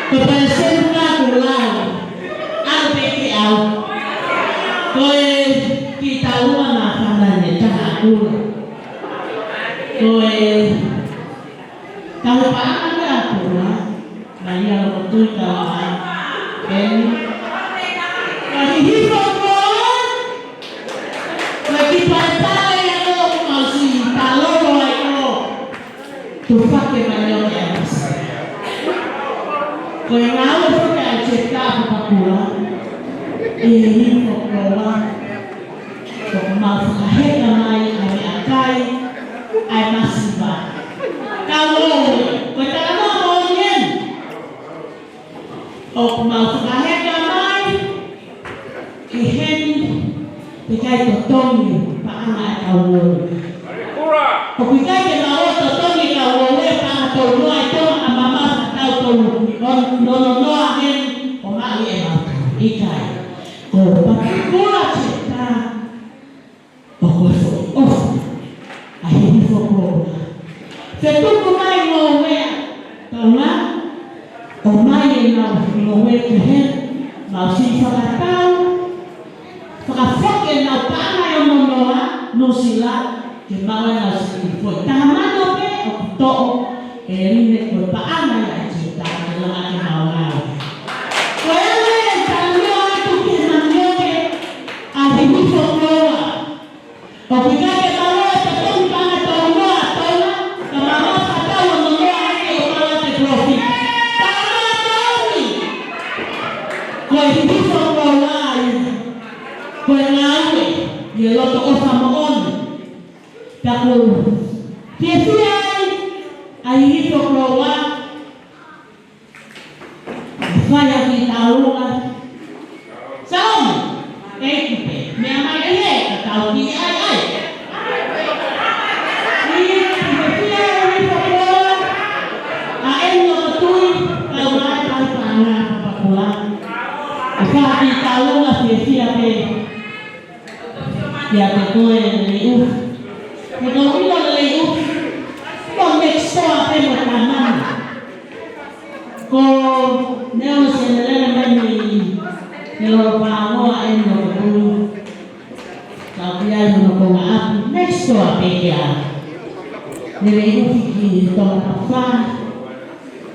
Ko e palesiteni kuo lau, ʻalu pē ke ʻalu. Ko e kiʻi taʻu ua naʻa fanane taha ʻakula. Ko e taʻu paʻanga ke ʻakula, Malia Lokotui Kalamai, Peni. Ka hihifo ko ē, ka ki palepale ia ko mausi, talolo ai ko. Tufake mai ʻo ke amasa. Ko e ngāue faka ai te tapu pakula. ʻI he hifo ko ē. ʻOku mau fakaheka mai ʻa e meʻakai, ʻa e masiva. Ka ʻoku, ko e talanoa moʻoni eni. ʻOku mau fakaheka mai, ʻi heni, ʻikai totongi paʻanga ʻa e kau ngāue. ʻOku ʻikai ke mau totongi kau ngāue paʻanga tau noa ʻi Tonga ʻa mama fakatau tau nononoa heni, ʻo maʻu ʻe mau tau. ʻIkai. Ko Patikula Teta, ʻoku ʻofa, ʻofa. ʻA e hihifo ko ē. Fetuku mai mo e Tonga, ʻomai ʻenau ngāue ki heni, mau siʻi fakatau, fakafoki ʻenau paʻanga ʻi ʻOnonoa, Nuʻusila, ke maʻu ʻenau siʻi foʻi taha mano pē ʻoku toʻo, ʻe ʻi ai ʻene ko e paʻanga ia ʻa e Teta ke lava ke mau ngāue. Ko e ʻai e talanoa atu ki he manioke ʻa e hihifo ko ē. ʻOku ʻikai ke mau ʻai e totongi paʻanga tau noa ʻa Tonga, ka mau fakatau ʻOnonoa ʻaki ʻo mau ʻai e profit. Talanoa moʻoni. Ko e hihifo ko ē ia. Ko e ngāue, ʻi he loto ʻofa moʻoni. Pea ʻoku ou fiefia ai, ʻa e hihifo ko ē, ʻe fai ʻaki taulunga. Saomi, ʻeiki pē, meʻa mai ʻe he, ka tau ki ai ai. ʻI he fiefia ʻa e hihifo ko ē, ʻa ʻEni Lokotui, kau mai, kau paʻanga, Papakura. ʻE fai ʻaki taulunga, fiefia pē. Kiate koe Lelei ʻUfi. He ko e ʻilo Lelei ʻUfi, ko e next door pē mo Tamana. Ko Neo Senelele mai mei he Lolo Pāngoa ʻEni Lokotui. Ka ʻoku ʻi ai hono konga ʻapi, next door pē kia Lelei ʻUfi ki Tongatapu.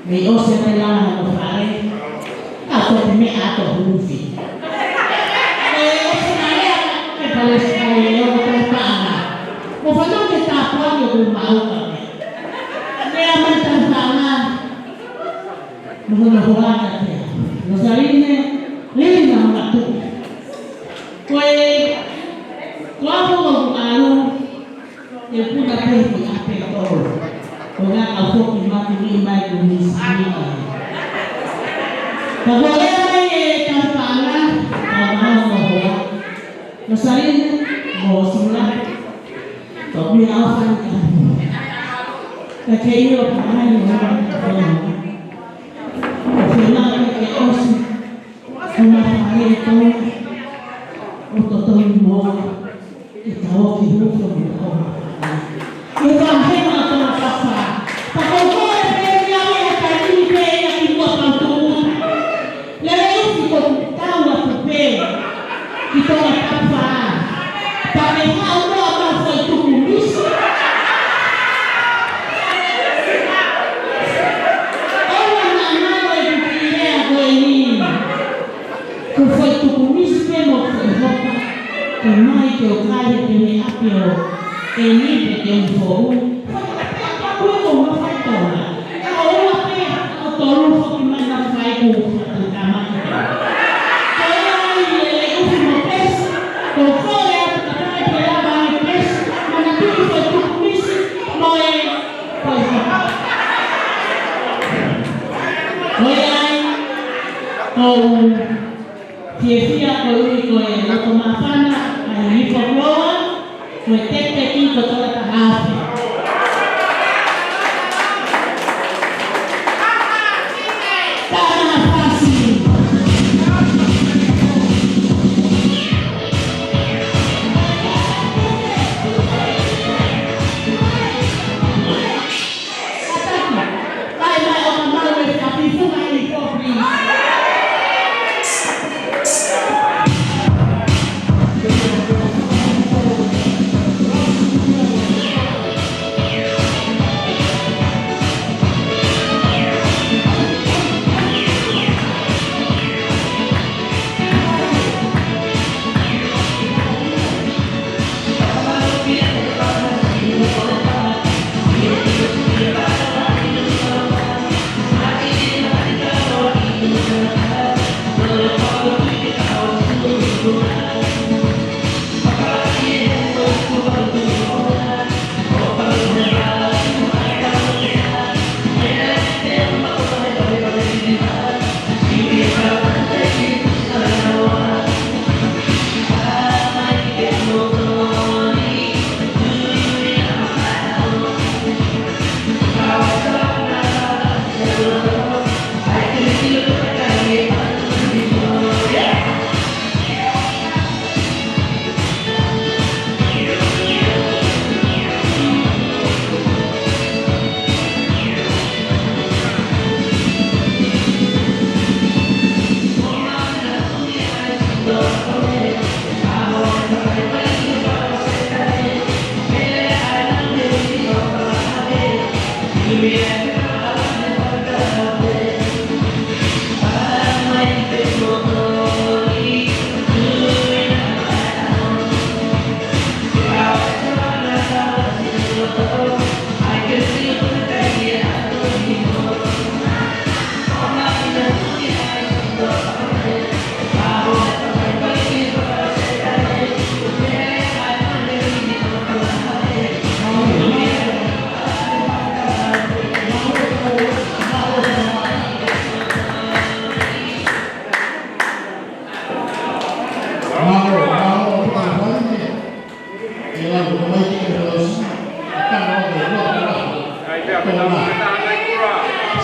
Mei ʻosi ʻa e langa ʻo fale, ka ko e meʻa ʻa e hulufi. ʻE ʻosi ʻa e lea ke palesiteni ʻo e paʻanga. Mo fanongo ke tāpuaki ʻoku mau ka. Lea mai ta paʻanga. Noho noho ata kia Losaline, lili na matu. Ko e, ko e ʻaho ʻoku ʻalu, ʻe puna pē ki ʻapi tolo. Ko e ngaahi ʻaho foki matu ni mai ko ni sani. Ka ko e lea mai e tau paʻanga, tau paʻanga mo hoa. Rosalina, mo Sula. Ko mea au fai ka. Ka ke ʻilo paʻanga ni mo hoa. Ko fena ke ke ʻosi. Ko ma fale e tau. ʻO totongi mo hoa. ʻE tau ki hoko mo hoa. ʻE tau hema tona kapa. Pea ko e pē ia ʻe taimi pē ia ki muʻa pau tō. Lele ufi ko tau atu pē. Ki tona kapa. Pea ke hau noa ma fai tuku misi. ʻOua naʻa ngalo e kuki lea ko eni. Ko fai tuku misi pē mo fai hopa. Ko mai ke o kai he pene api o. E ni pe te u fou. Fai ka pea ka kue ko ma fai tona. Ka o ua pē o tolu foki mai na fai ko fatu kama. Ko e ai e le ufi mo pesi. Ko fole atu ka kai pe lava ai pesi. Mana tuku fai tuku misi. Mo e ko e hopa. Ko e ai. Ko Fiefia ko ui ko e loto māfana, ʻa e Nifo Kuloa, ko e tekiteki ko Toleka Hafe. Tana fasi.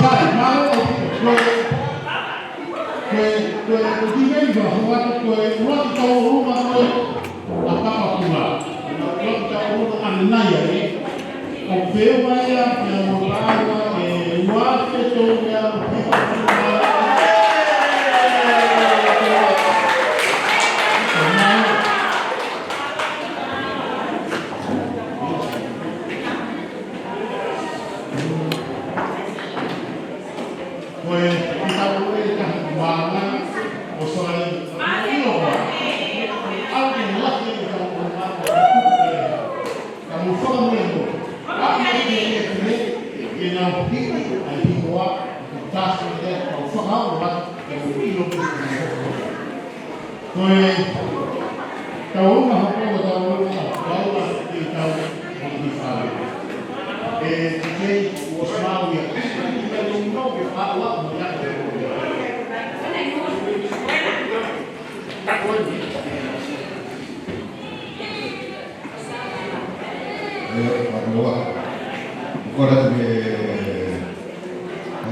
Sai, mālō ʻaupito. Ko e, ko e, ko e, ko e tīmeni ka hua ko e ua ki tau ʻolunga ko e ʻa Papakura. Ua ki tau ʻolunga ʻanenai ai. ʻO pē ua ia, pea mo paʻanga e ua ke tau mea. Ko e, ʻi tau ʻe taha ki māmani, ʻo sora e, ʻio, ʻa e lahi e tau ʻo māmani, ka mo fakamolemole, ʻa e lahi e tine, ke nau hiki, ʻa e hingoa, ke tasi e, ʻo fakamolemole, ke mo ʻilo ke mo Ko e, tau uma hoko, tau uma, tau uma, ʻi tau, ʻi fale. E, te kei, ʻo smau ia, ʻi, ʻi, ʻi, ʻi, ʻi, ʻi, ʻi, ʻi, ʻi, ʻi, ʻi, Fakaloa. Ko la te me,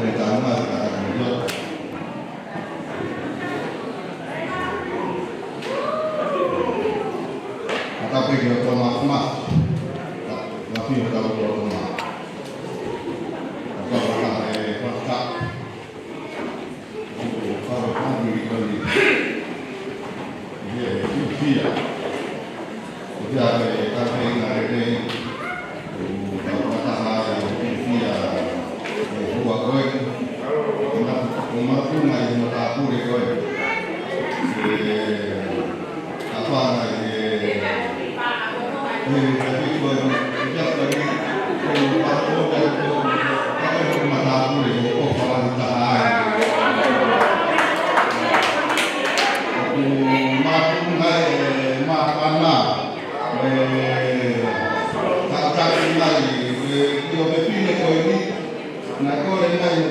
eh, tama, ka ta me yo. Ka ta pe ki o tama kuma. Ka, ka fi o tama kuma. Ka ta pe ki o tama kuma. Naʻe kole mai ʻe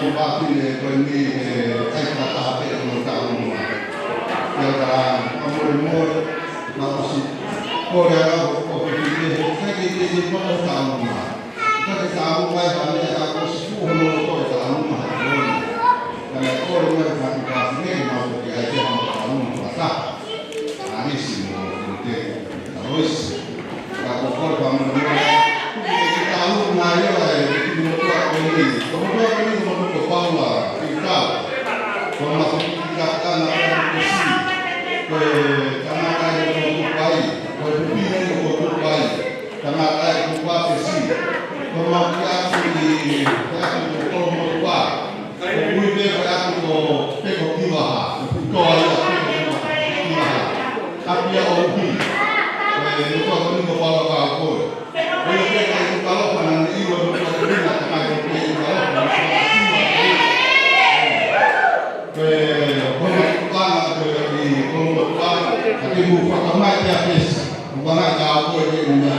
he fāmili fefine ko eni, ʻe ʻai fakataha pē ʻa e kau ʻi he taʻu nima. Pea ka fakamolemole, naʻe ʻosi kole ʻa e kau fefine, he ʻikai ke ʻi ai ha taʻu nima. Ka ke taʻu nima ʻa e fāmili, ʻa ʻosi fuʻu hono loto e taʻu nima ha taʻu nima. Ka naʻe kole mai ʻe he fāmili fefine, naʻe ʻosi ʻi ai pē ha taʻu nima fakataha. ʻAlisi mo Tēvita Loisi. Ka ko e kole fakamolemole. Ke taʻu nima ʻa e, ʻa e, ʻa e kiʻi motuʻa ko eni. Ko e motuʻa ko eni, ko e motuʻa ko Paula, ʻi Tau. Ko e mafu ki Kakana, ko e pesi. Ko e tangata ʻi Hotupai. Ko e pepina ʻi Hotupai. Tangata ʻi Hotupai pesi. Ko e mafu ki atu ʻi, ki atu ko e motuʻa. Ko e ui pē ko e ʻapi ko Peko Kivaha, ko e putoa ia Peko Kivaha. ʻApi ia ʻo uhi. Ko e motuʻa ko eni ko Paula Kaupoe. Ko ia pē ka ʻi Kalofa naʻe ʻi ai e motuʻa ko eni, ka mai ko ē ʻi Kalofa, ko e motuʻa ko eni. Ko e, ko e motuʻa ko eni, ko e motuʻa, ka te mou fakamai ia pesi. Ko e ngaahi kaupoe ke u mea.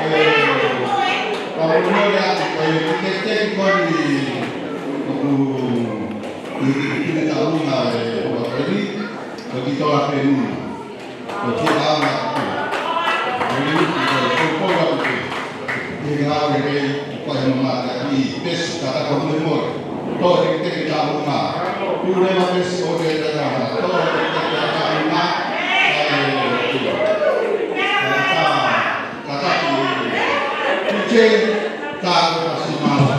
Eh, ka mou lea atu ko e kiʻi teke ko eni ʻoku ʻi, ʻi, ʻi, ʻi he taʻu nima ʻe ua ko eni, ko e kiʻi tola peni. Ko e kiʻi anga. Ko e kiʻi, ko e, ko e, ko e, ko e, Ke ngāue lelei, ʻo fai hono mata ʻi pesi ka ta ko mole mole. Tō e teke taʻu nima. Tū leva pesi ʻo te tangata. Tō e teke taʻu nima. Ka e, ka ta, ka ta ki. Ki te, ta ko ta si mala.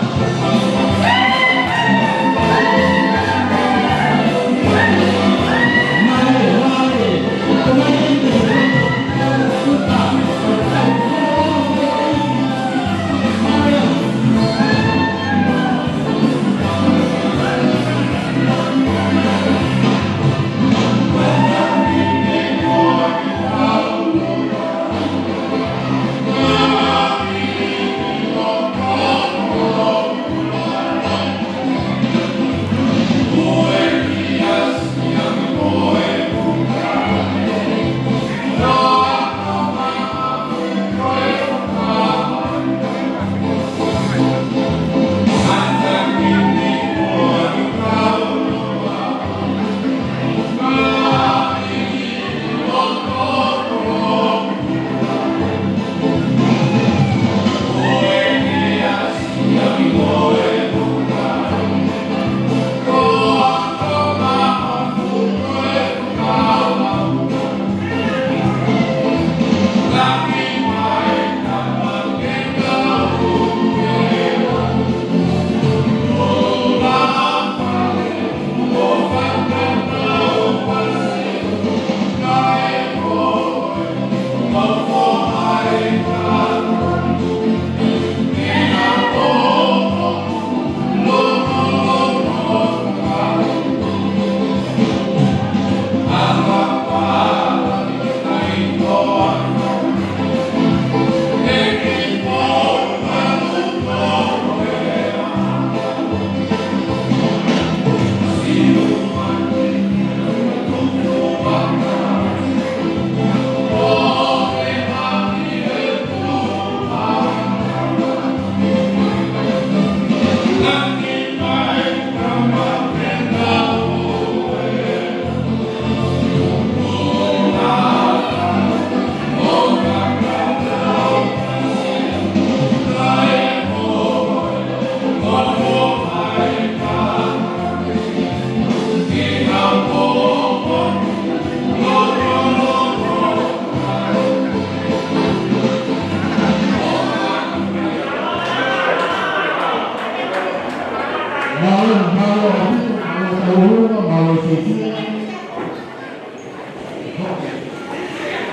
Mālō, mālō, mālō, mālō, mālō, mālō, mālō, mālō.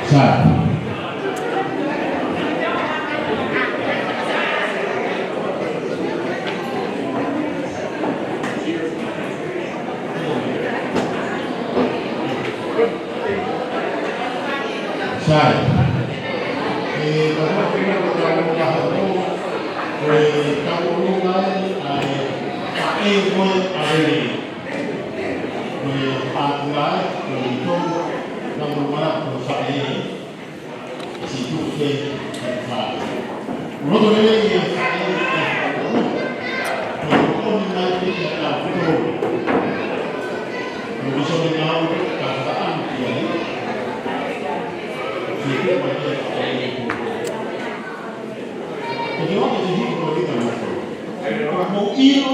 Sai. Sai. E, ka ko e kina ko tau ka hoko, ko e tau ʻolunga ʻa e, ʻa e, ʻa e ko e ʻa e, ko e ʻa e, ko e tau ʻolunga ko sa e, si tu ke, ke fa. Loto lelei e sa e, e, ko e ko ni mai ke ke tau ko. Ko e so ni ngau ka fa an ki ai. Ko e ʻoku te hiki ko e ʻilo. Ko e ʻilo,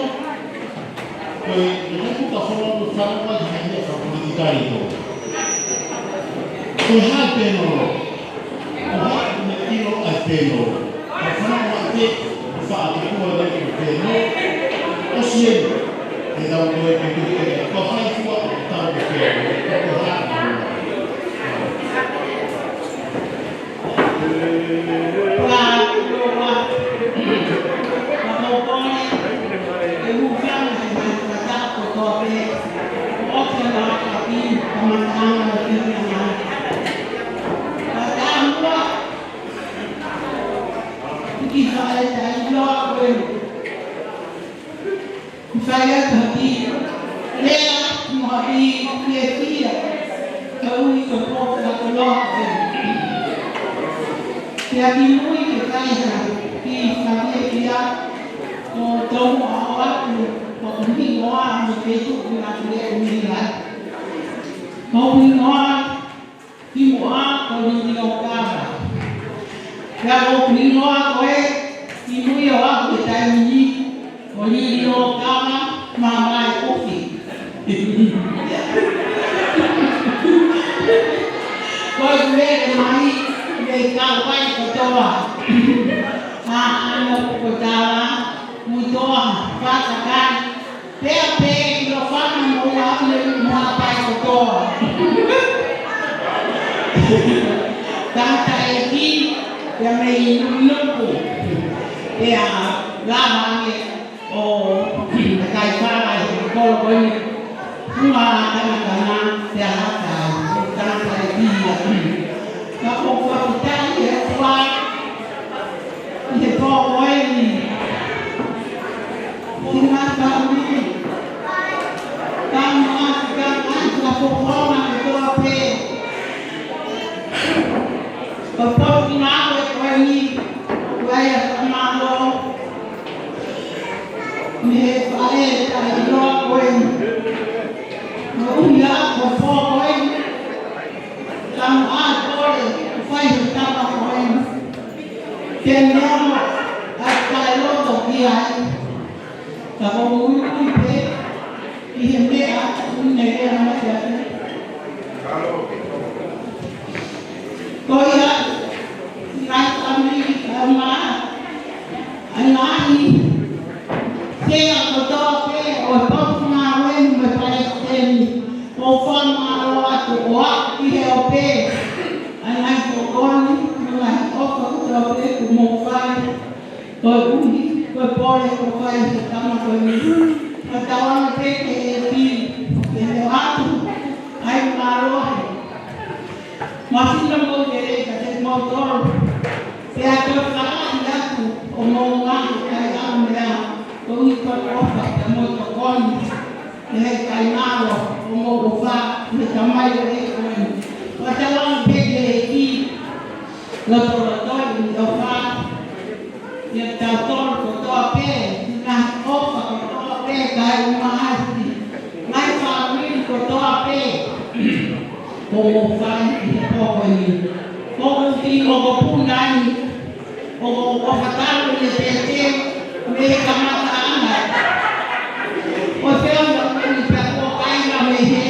ko e ʻilo ka folo no fara ko e hanga fakapolitikale ko. Ko e hā e pēnolo. Ko e hā e ʻilo ʻa e pēnolo. Ko e fana ko e te, ko e fakaʻatukua ko e pēnolo. ʻOsi eni, ʻe tau ko e ko e ko e ko e fai fua, tau ko e pēnolo. Ko e hā e pēnolo. Fai atu ha kiʻi lea mo ha kiʻi fiefia, koeʻuhi ko e pō fakakoloa ko eni. Pea kimuʻa ke fai ha kiʻi fiefia, ʻoku ou tomuʻa ʻoatu hoku hingoa mo e feituʻu naʻa ku leʻo mei ai. Hoku hingoa kimuʻa ko Liliokava. Pea ko hoku hingoa ko ē, kimui ʻo aʻu ki he taimi ni, ko Liliokava Mamaeʻofi. Ko ʻeku lele mai mei Kauai kotoa. Haʻano, Pukotala, Mutoa, Fakakai, pea pē ʻi Lofana mo Ua, ʻi Haʻapai kotoa. Tangataʻeiki, pea mei Nukunuku. Pea lava ange ʻo kakai fala ʻi he kolo ko eni. Uma kanakana, pea laka ai, tangataʻeiki ia. Ka ʻoku fakafetaʻi ʻe he ʻOtua, ʻi he pō ko eni. Ko e ngaahi fāmili. Ka ma, ka ma, ka ko pona kotoa pē. Ko e pō ko eni, ko e ʻai ʻa e fakamālō. Mei he faʻē taʻeʻiloa ko eni. Moʻui ā ko e pō ko eni. Ka ma ʻai kole, fai he tama ko eni. Ke ne ʻomi ʻa e loto ki ai. Ka ko muimui pē, ʻi he meʻa, ʻoku ne lea mai ai. Ko ia, ngaahi fāmili, ʻa e ma, ʻa e ngaahi sea kotoa pē ʻo e Potungāue mo e Palesiteni, ʻoku ou fakamālō atu ʻo aʻu ki he ope, ʻa e ngaahi tokoni, mo e ngaahi ʻofa kotoa pē kuo mou fai. Koeʻuhi ko e pole kuo fai he tama ko eni. Ka tau ʻoange pē ke ʻEiki ke ne ʻoatu ʻa e mālohi. Māfana mo e lelei kiate kimoutolu. Pea toe fakaaʻu atu ʻo mou ngaahi kakai ʻa e meʻa. Koeʻuhi ko e ʻofa pea mo e tokoni. Ke ne ʻikai ngalo ʻo mou ʻofa ki he tamaioʻeiki ko eni. Ka tau ʻoange pē ke ʻEiki lotolotoʻi ʻene ʻofa kiate kitautolu kotoa pē, ngaahi ʻofa kotoa pē, kae ʻumaʻā siʻi ngaahi fāmili kotoa pē kuo mou fai ʻi he pō ko eni. Ko e kiʻi mokopuna eni, ʻoku ou fakatapu ʻi he pētē mei he kamataʻanga. Ko e feʻauhi ʻa e ʻaho ni pea kuo kāinga mei hē,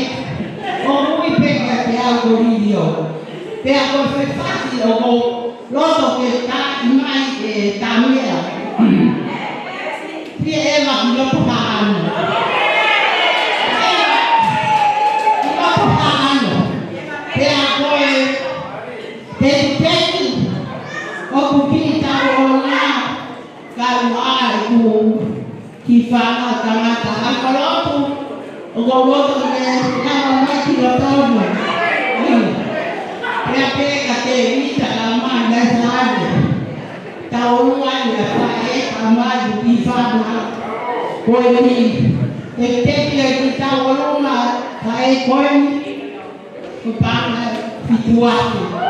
ʻoku ui pē kiate au ko Lilio. Pea ko e fefasi ʻoku ou loto ke tā mai e tā meʻa. Pea ʻe ma ki loto haʻane. ʻi fanga tangata ʻa e kolopu, ʻoku ou loto ke lava mai ki loto mo. Pea pē ka te ita ka mai na sāne. Tau ua ni a faʻē ka mai ʻi fanga. Ko e ni, e te pia ki tau ua ma faʻē ko e ni. Kupanga fituaku.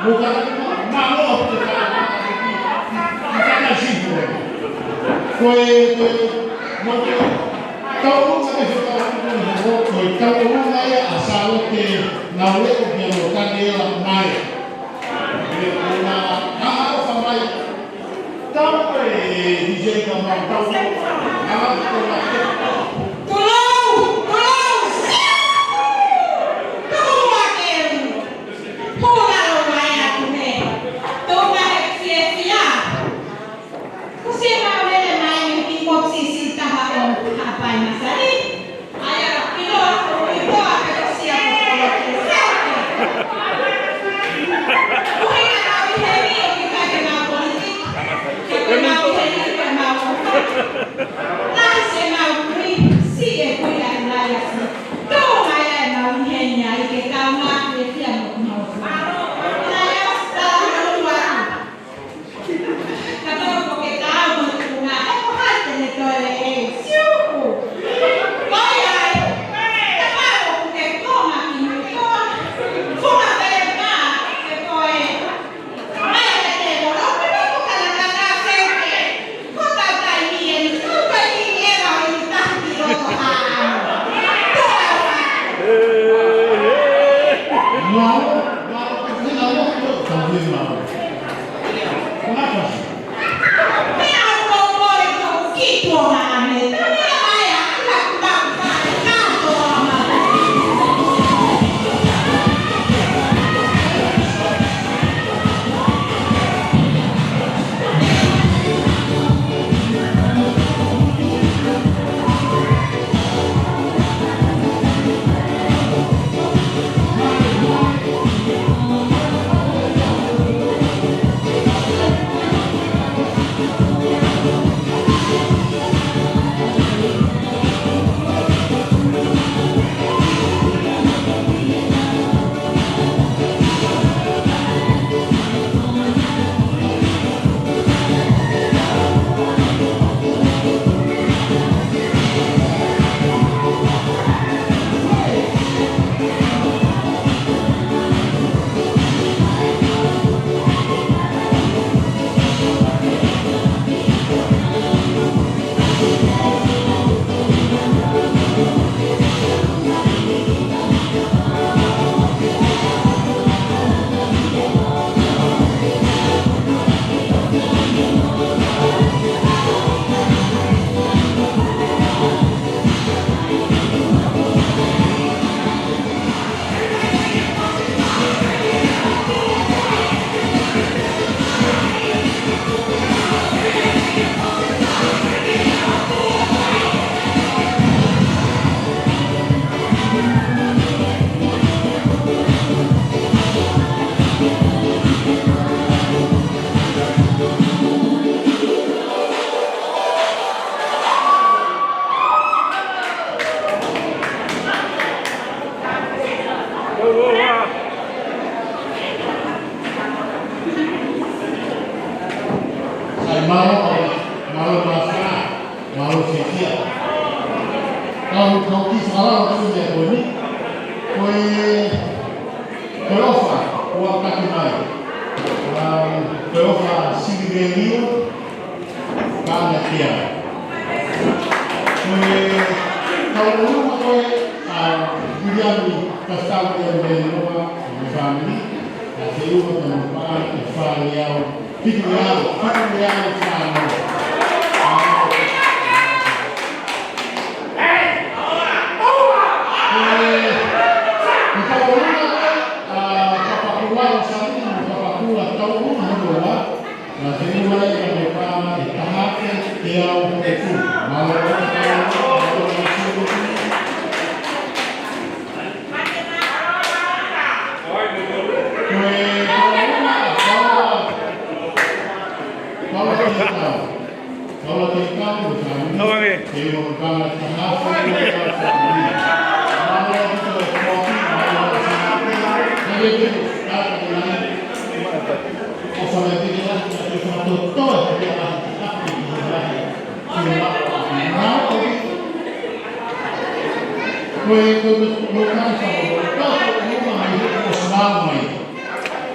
Ko e, ko e, mo e, tau ʻuhinga ke se tau ʻuhinga, ko e tau ʻuhinga ia ʻa Sālote Ngāuleʻo pea mo Taniela Maea. Pea ko e ʻuhinga ʻofa mai. Tau ko e D J ka mau tau. Anga ko e mate. Tulou, tulou, siu! Tuku mua ke u. Puna lo mai atu he. Tau mai he fiefia. Kusi mau lele mai ni ki mo sisi taha ʻo Haʻapai Masani. ʻAi ʻa pilo ʻa ko i toa ke kusi ʻa ko kolo ke sake. Kuhi na mau ʻi heni ʻo ki kai ke mau politiki. Ke ko mau ʻi heni ke mau. Nai se mau kui, si e kui ʻa Eliasi. Tō mai ʻa e mau ʻi heni ai ke kau mai ke fia mo kumau. Eliasi tala mo ua. Ka tau ko ke tau mo te kunga, e ko hai te ne toe e siuku. Ko ia e, e pau ku ke koma ki mui koa. Funa pele mā, e ko e. Mai e te te lolo, pe ko ka na ka na seuke. Ko tau kai ni e, ko kai ni e rau i tahi ki loto a. Tua. Mau, mau, mau, mau, mau. Sai, mālō, mālō, mālō, mālō, mālō, mālō, mālō. Kau, kau ki fala, kau ki fala, ko e, ko e ʻofa, ʻoku taki mai. Um, ko e ʻofa sivi lelio, Ka na kia. Ko e kau ʻolunga ko ē, ʻa Viliami Kasitau Viliami Veniloa, mo e fāmili, ʻa e ua ka mo pā, ʻe fā leau, fitu leau, fitu leau, fā leau. Ko e, ko e kau ʻolunga ko ē, ʻa Kapakula, ʻo Sani, mo Kapakula, kau ʻolunga hono ua, Naʻe ʻi ai ʻa e pā ʻe taha afe teau hongofulu. Mālō, mālō, mālō, mālō. Ko e, ko e, Paula, Paula Teitau. Paula Teitau, ko e fāmili. Paula. Ke ua pā ʻe taha afe teau hongofulu. Mālō, mālō, mālō. ʻOfa lahi pē ke lahi, ke fakatōtō e lahi, ke lahi, ke lahi. Ko e, ko e, ko e, ko e, ko e, ko e, ko e, ko e, ko e, ko e, ko e,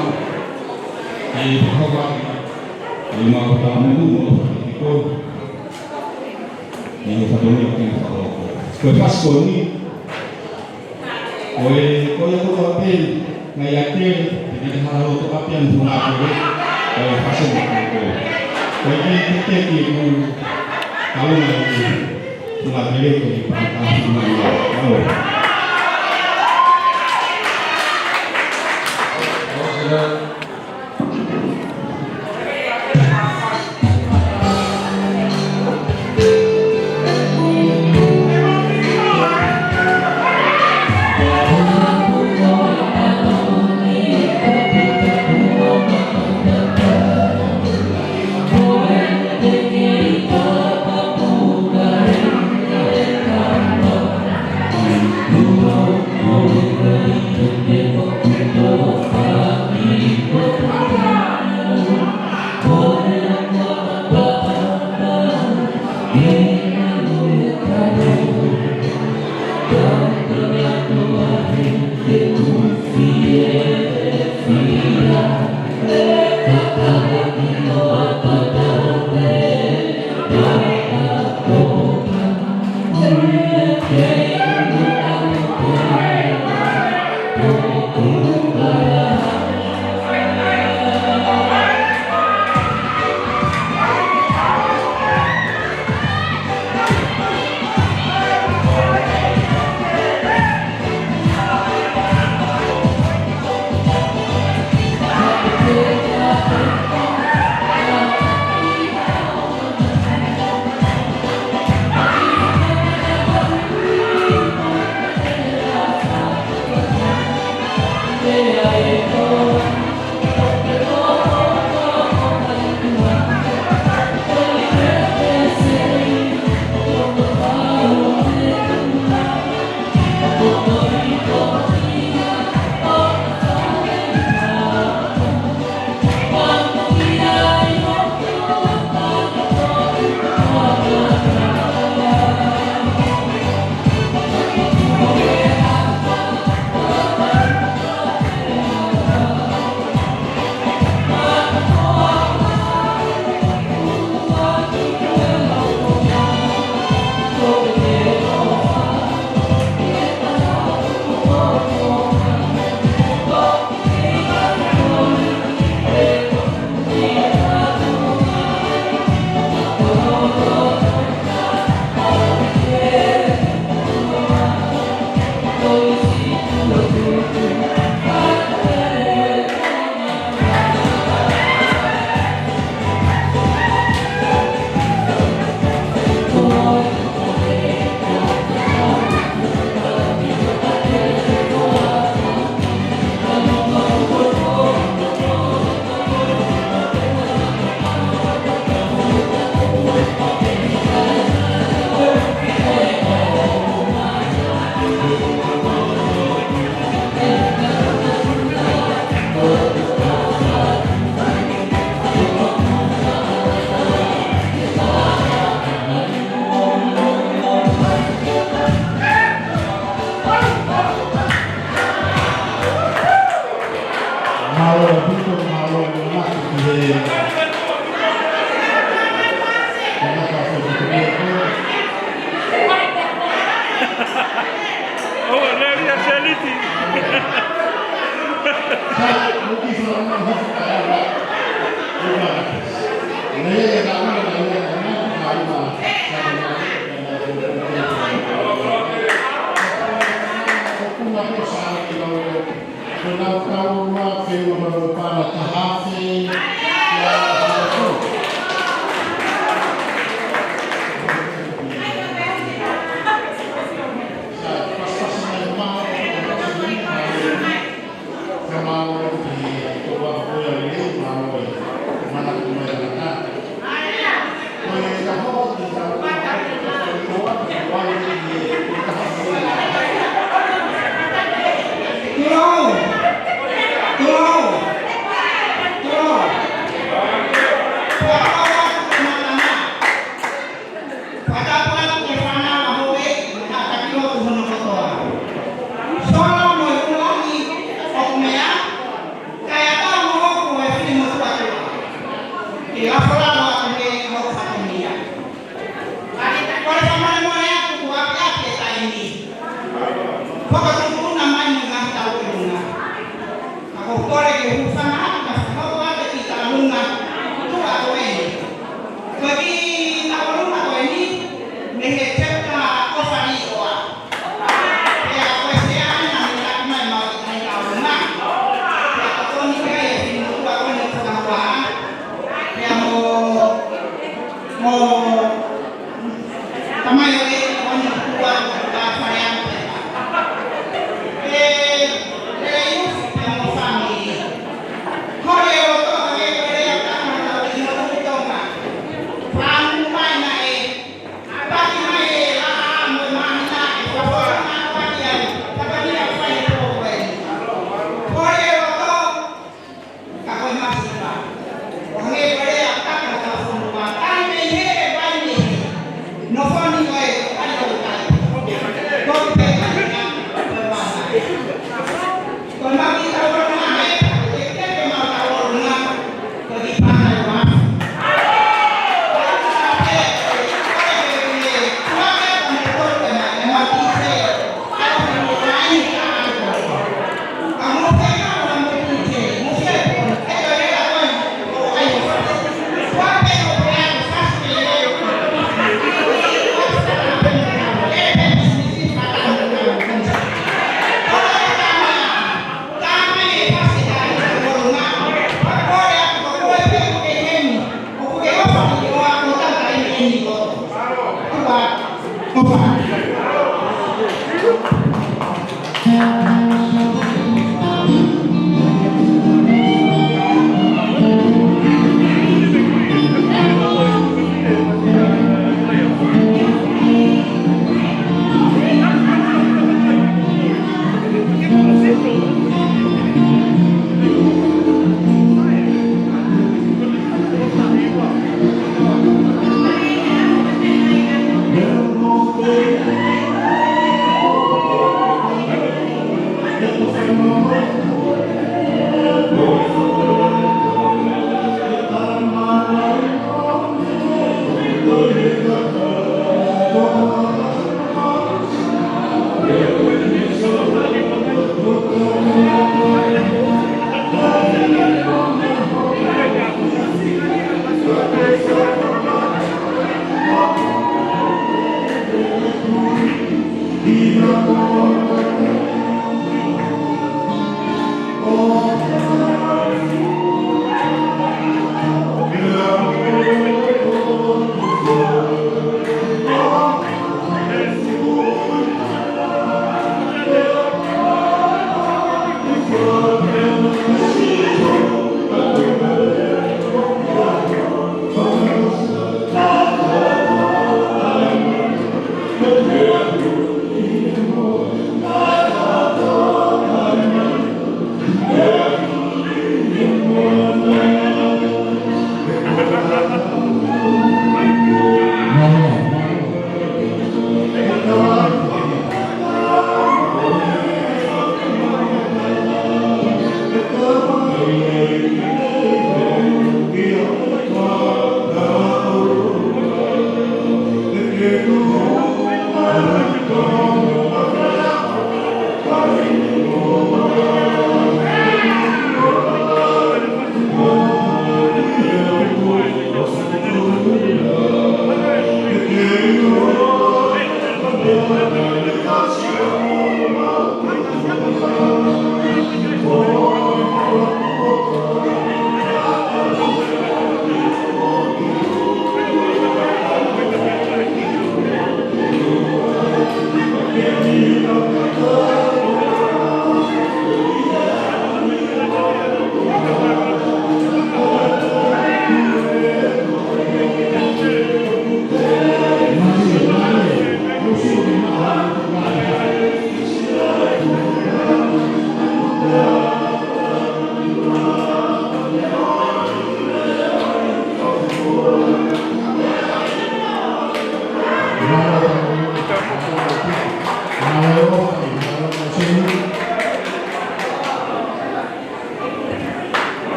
ʻe fakahoko ʻe he Maʻu Taʻamonū mo e Faifekau. ʻE fatongia ke fakahoko. Ko e fasi ko eni, ko e, ko ia ko e pē, ngaahi ʻātele, te ne hanga ʻo toka pē ʻa e funga kole, ko e fasi mo e kole. Ko e kei te te ki ku, kaunga ki, funga kole ko e pāka funga ia. Kau. Mālō ʻaupito, mālō e ngaahi ki he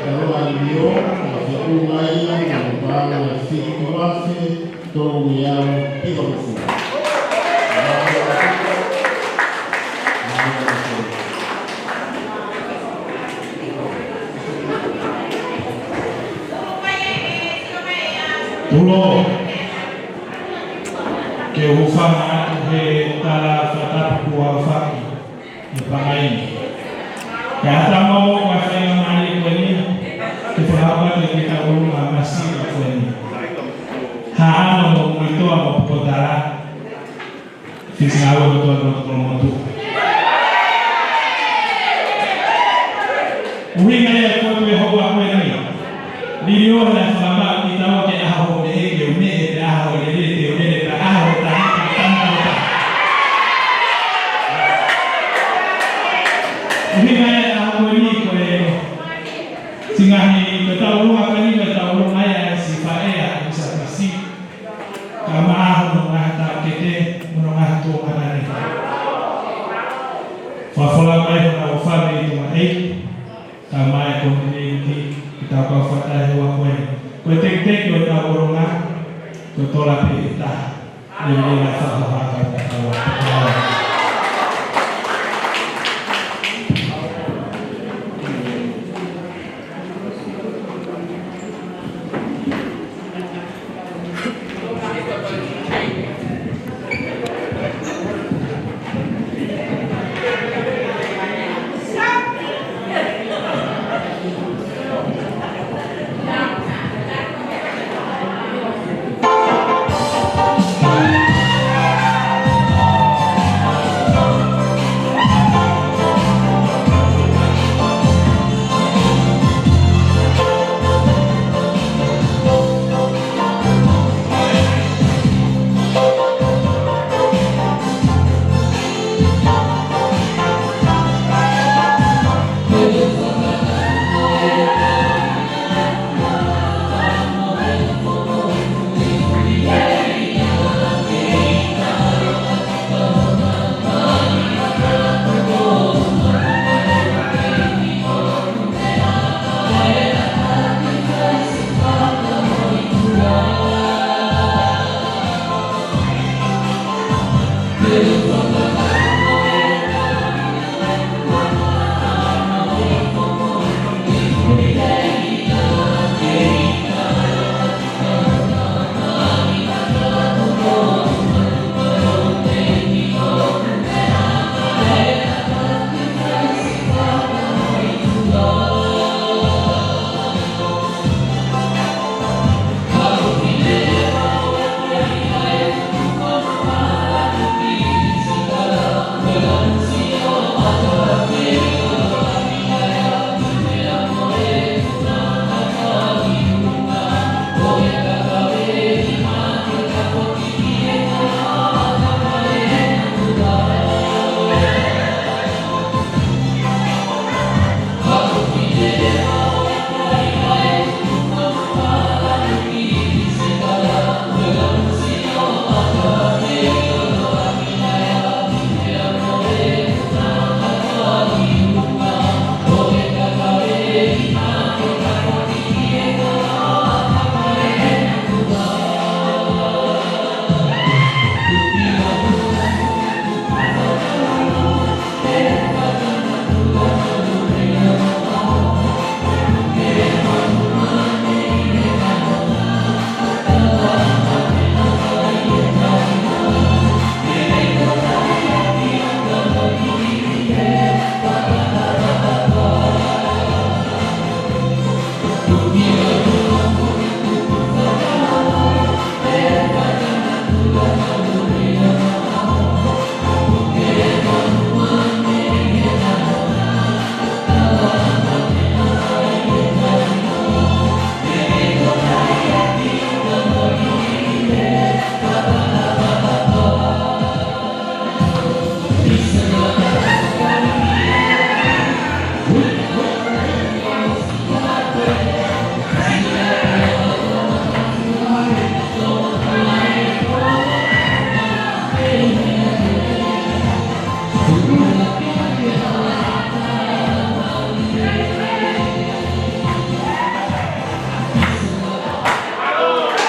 Taloa Lilio, ʻa e feʻunga ia ʻa e paʻanga ʻe fitu afe tolu ngeau hiva usu. Tulo, ke u hūfanga atu he tala fakatapu kuo aofaki ʻe he paʻanga ni. Kae ʻatā muʻa moʻoku ʻa e faingamālie ko eni, ke fakahoko atu ki he tauʻolunga ʻa e māsika ko eni. Haʻano mo Muitoa mo Pukotala, Fisi Ngāue Motuʻa Kolomotuʻa. ʻUhinga ia ʻeku ʻoatu e houa ko eni. Lilio, naʻe fakamaʻu kitaua ki he ʻaho hoʻo meʻe ke u meʻe, pea ʻaho hoʻo lele te u lele, pea ʻaho hoʻo tangata te u tangata. ʻUhinga ia e ʻaho ko eni ko e, siʻi ngaahi, ko e tauʻolunga ko eni, ko e tauʻolunga ia ʻa e siʻi faʻē ʻa ʻIsapasi. Kae ʻumaʻā hono ngaahi taʻokete, mo hono ngaahi tuongaʻane. Fakafola mai honau fāmili tuongaʻane, kae ʻumaʻā e komiunitī, ke tau kau fakataha he houa ko eni. Ko e teketeke ʻo e tauʻolunga, ko e tola pē ʻe taha. Lelei ʻa e fakahohaʻa ka tau ʻa.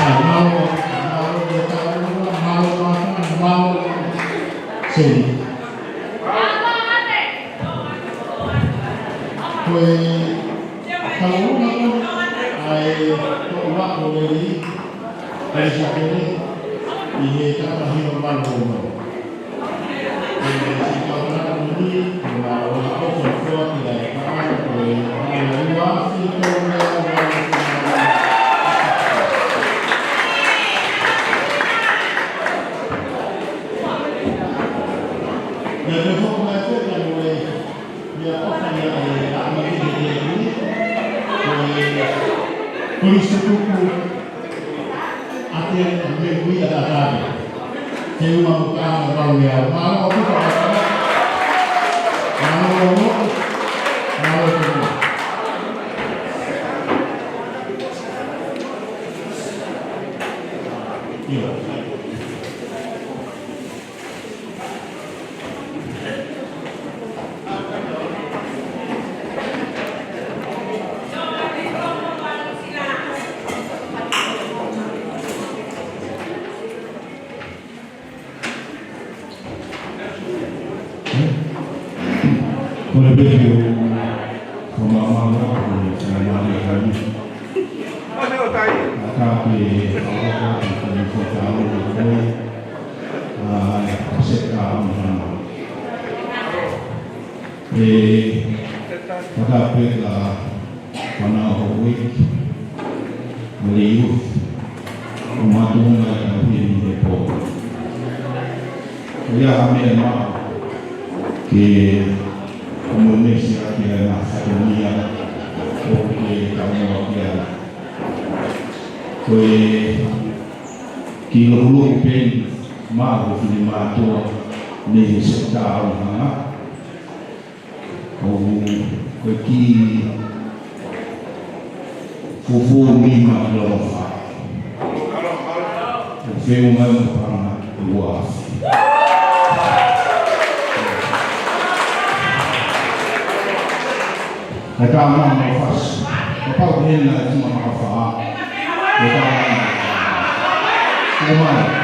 Mālō, mālō, mālō, mālō, mālō, Seni. Ko e kau ʻumaʻā ʻa e toʻu ako lelei, ʻa e Sāpele, ʻi he taʻu taha hiva valu ono. Ko e pehē ʻo, ko e māmā ʻo e, ko e māmā ʻo e kani. ʻA ka ke, ʻa ka ke, ko e fōtā ʻo e koe, ʻa, ʻa se ka ʻo e hana. ʻE, fakape ka, Fānau ʻo e uike, ʻa e youth, ʻo mātuʻa mai ka hia ni he pō. Ko ia ha meʻa maʻu ke ʻomi meesi ʻaki ʻa e ngaahi fatongia ʻoku ke kaungā ki ai. Ko e kiʻi lōloa pē maʻu ʻe he finemātuʻa mei he sekitā ʻo e hana. ʻO, ko e kiʻi fufū nima ʻi loto fā. ʻO feʻunga mo e paʻanga ʻe ua afe. ʻE ka ma mo fas. Kapau ʻe hena e tuma maka fā. ʻE ka ma. ʻE mai.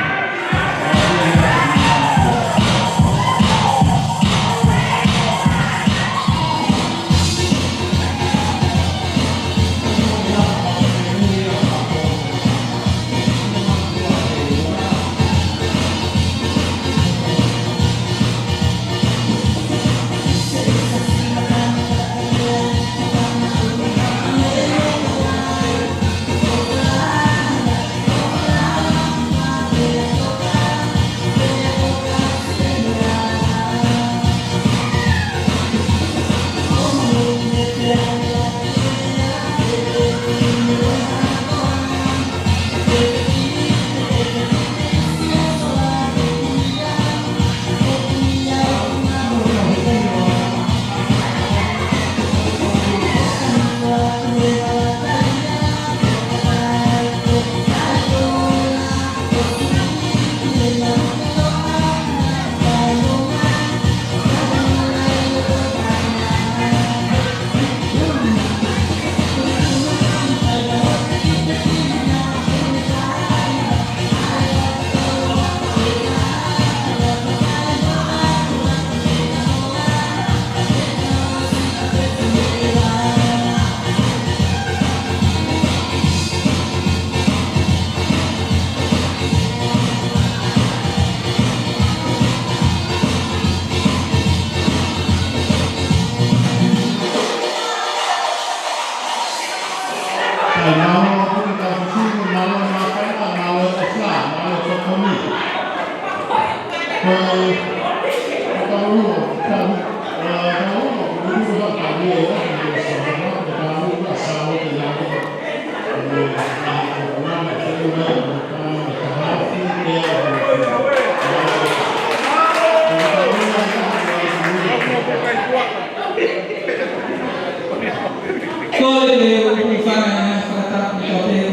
Ko e ʻuhinga ia fakatapu kotoa pē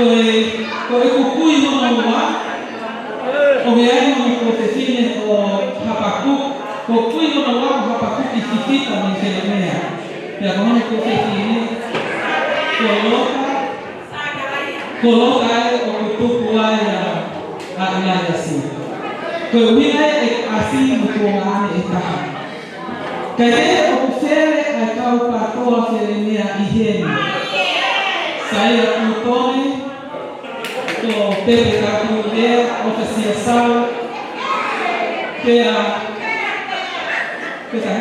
Ko e, ko e kui hono ua, ʻoku ʻi ai mo e kuo fefine ko Hapakuki, ko e kui hono ua ko Hapakuki, fifita mei Selemaia. Pea ko hono kuo fefine ko Loka, ko Loka ē ʻoku tupu ai ʻa, ʻa ʻIlaiasi. Ko e ʻuhinga ē ʻe ʻasi mo tuongaʻane ʻe taha. Kae kehe ʻoku fele ʻa e kau PATOA Selemaia ʻi heni. Saia Putone, ko Pepe Kakuʻea, ʻOfasia Sau, pea, pea,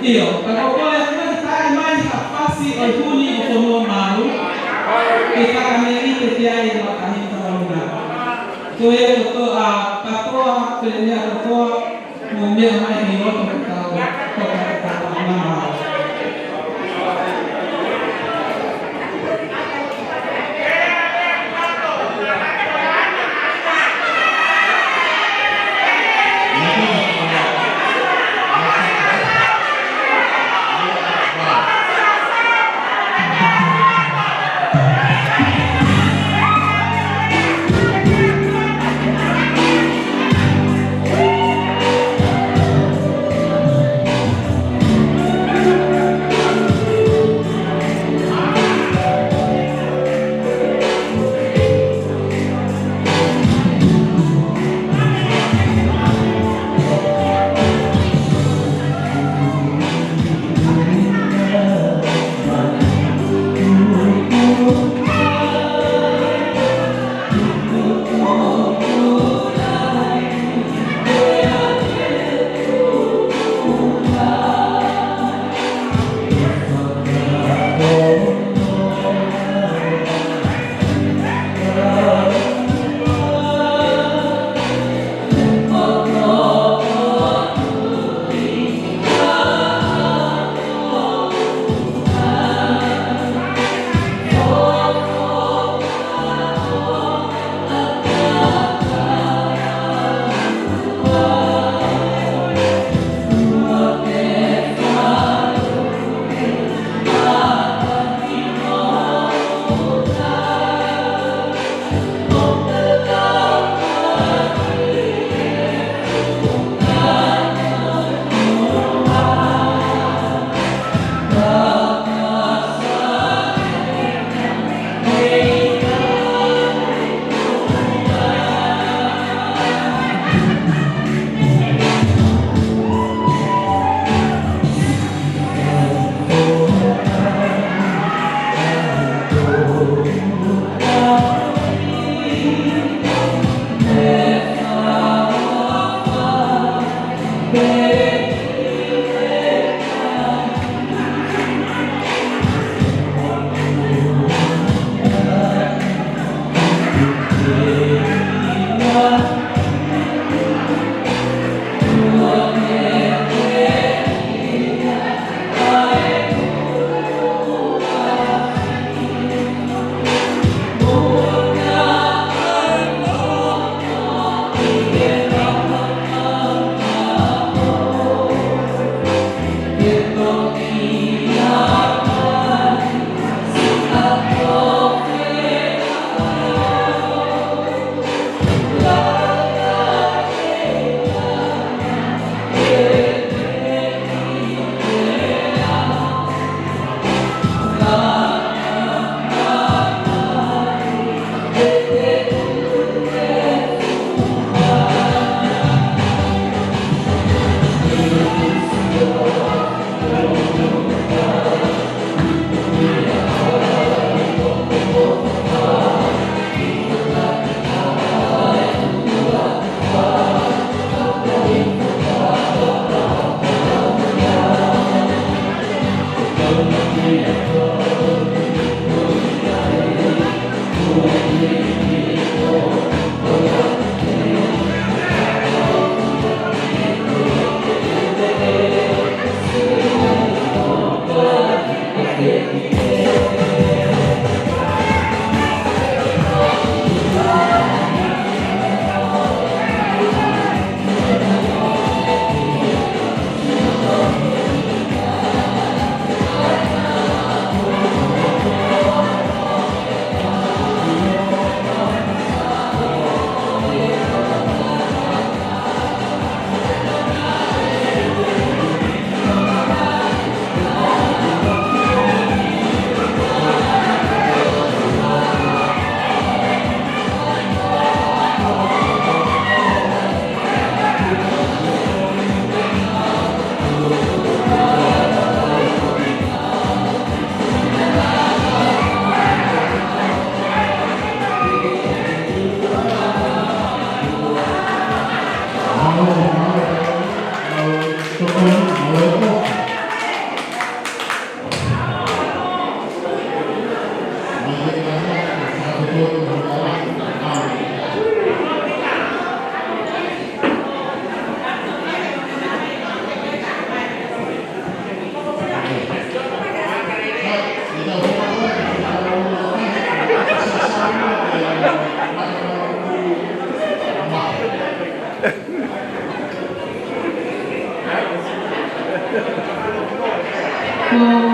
ʻio, ka ko e kole atu mai, taʻe mai ha fasi ʻo e huni ʻo Fonuamalu, ke fakamelite ki ai ʻa e matahipa ʻo na. Ko e kotoa, PATOA, Selemaia kotoa, mou meʻa mai ki loto ke tau, ko ka tau mama.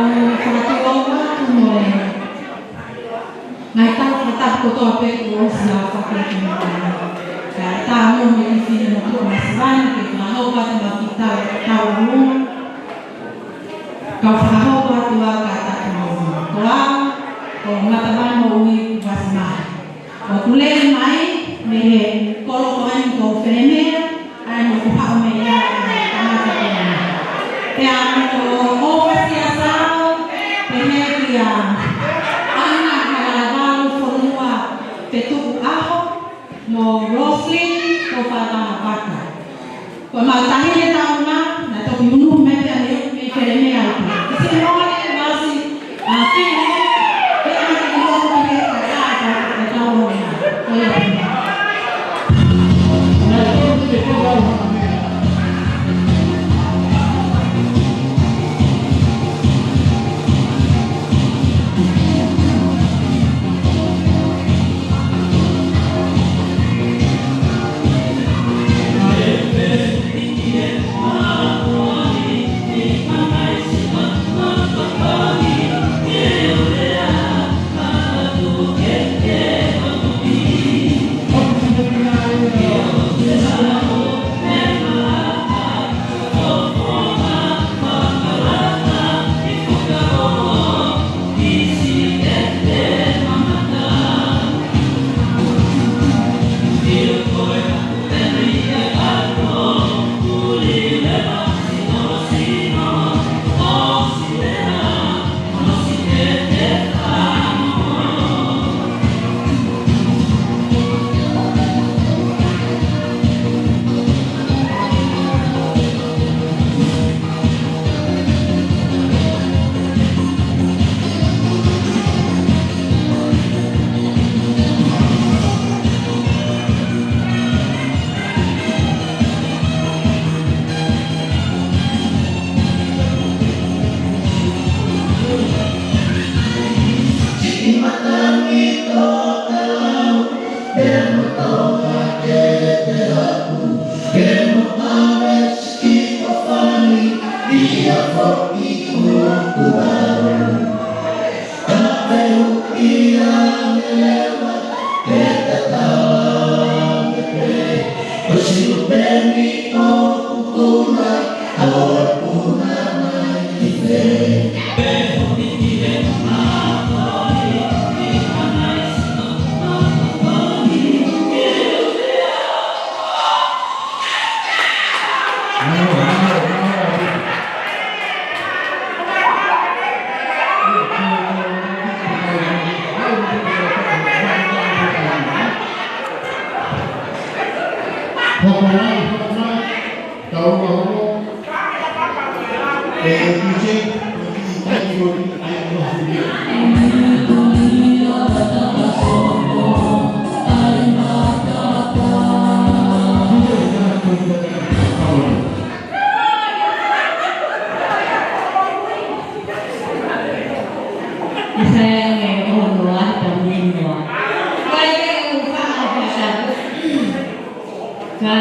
Fakatauange atu mo e ngaahi tau fakatapu kotoa pē kuo ʻosi ʻa fakatauange. Ka tā mo e kiʻi fine motuʻa masiva ni ke fakahoko atu ʻemau kiʻi tau, tau ʻa Luma. Kau fakahoko atu ʻa e kātaki mo Luma. Ko au, ko Matavai Moʻui Kuasimahe. ʻOku lele mai mei he kolo ko eni ko Felemea, ʻa ia ʻoku haʻu mei ai ʻa e tangata ko eni. Pea mo ʻOfesi ʻa Sāo, pehē kia ʻAna Halavalu Fonua Fetuʻuʻaho, mo Roslyn Tofaʻavaka. Ko ʻemau taʻahine tau na, naʻe toki unu mai pē ʻa e mei Felemea ai pē. Siʻi Mole, Masi, ʻa Fili, he ʻaho ni ʻoku ʻi he kakai ʻa e tau na. Ko ia pē. Ka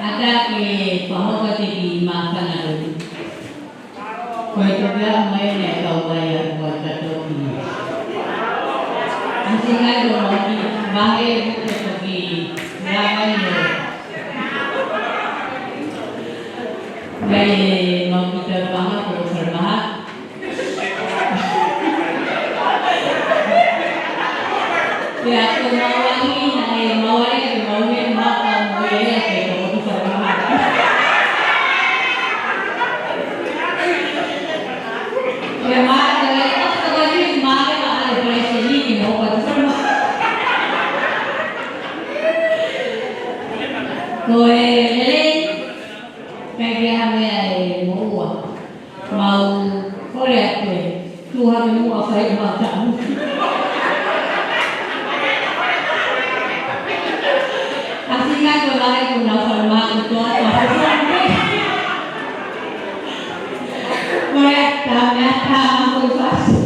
ʻatā ke fakahoko atu e kiʻi māfana ko eni. Ko e toki aʻu mai eni ʻa e kau vai ʻa e kau katoki. ʻAsi ngai ko mau kiʻi vahe ko e toki lava ʻi he. Ngai e mau kiʻi tau panga ko e Falemaha. Pea ko e mau angi naʻe mau ai ke mau me maka mo e ke ko e Falemaha. Pea maka e ko e Falemaha ke maka e palesini ke mau ko e Falemaha. Ko e lelei, kai ke hame ai mo ua. Mau kole atu e tuʻu hake muʻa fai ʻemau taʻu. ʻAsi ngai ko e lahi ko ʻenau fai maʻu toa toa. Ko e tā meʻa tā ko e fasi.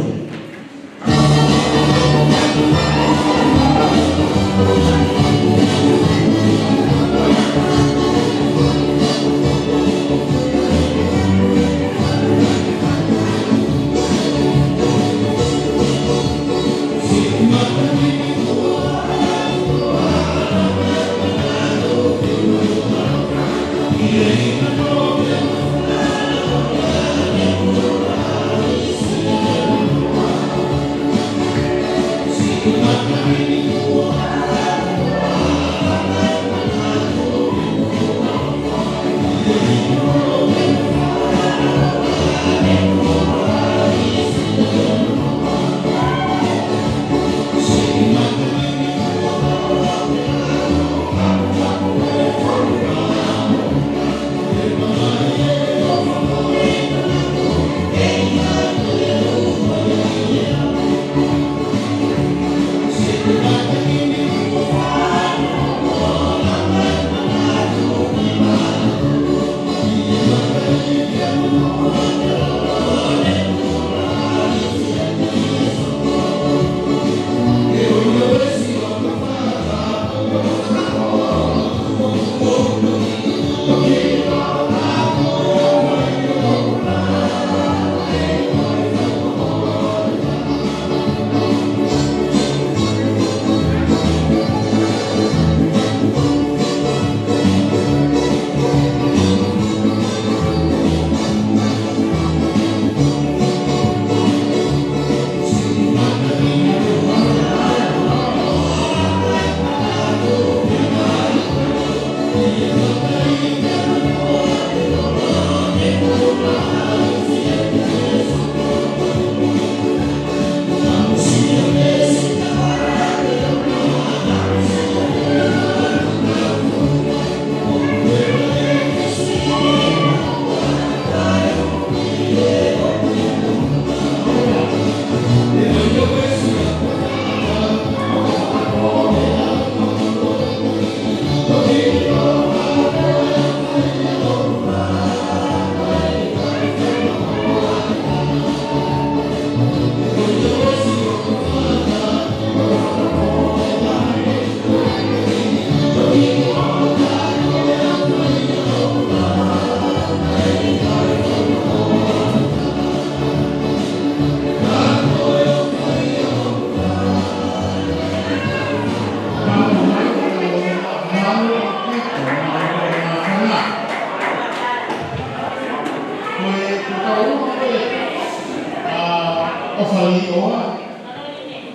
Faliʻoa,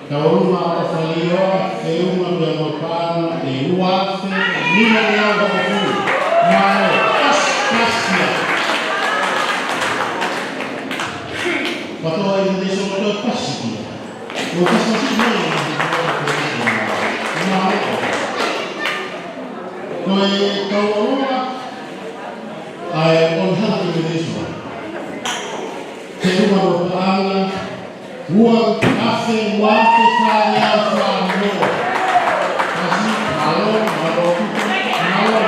Tauʻolunga ʻo Faliʻoa, feʻunga pea mo e paʻanga ʻe ua afe nima ngeau hongofulu. Mālō, pasi, pasi ia. Patoa i te solo to pasi ia. Ko pasi pasi ia. Mālō. Ko e tauʻolunga ʻa e ʻOnehana Invitational. Feʻunga mo e paʻanga, ua afe, ua afe fā ngeau fā nima. Pasi, mālō, mālō, mālō,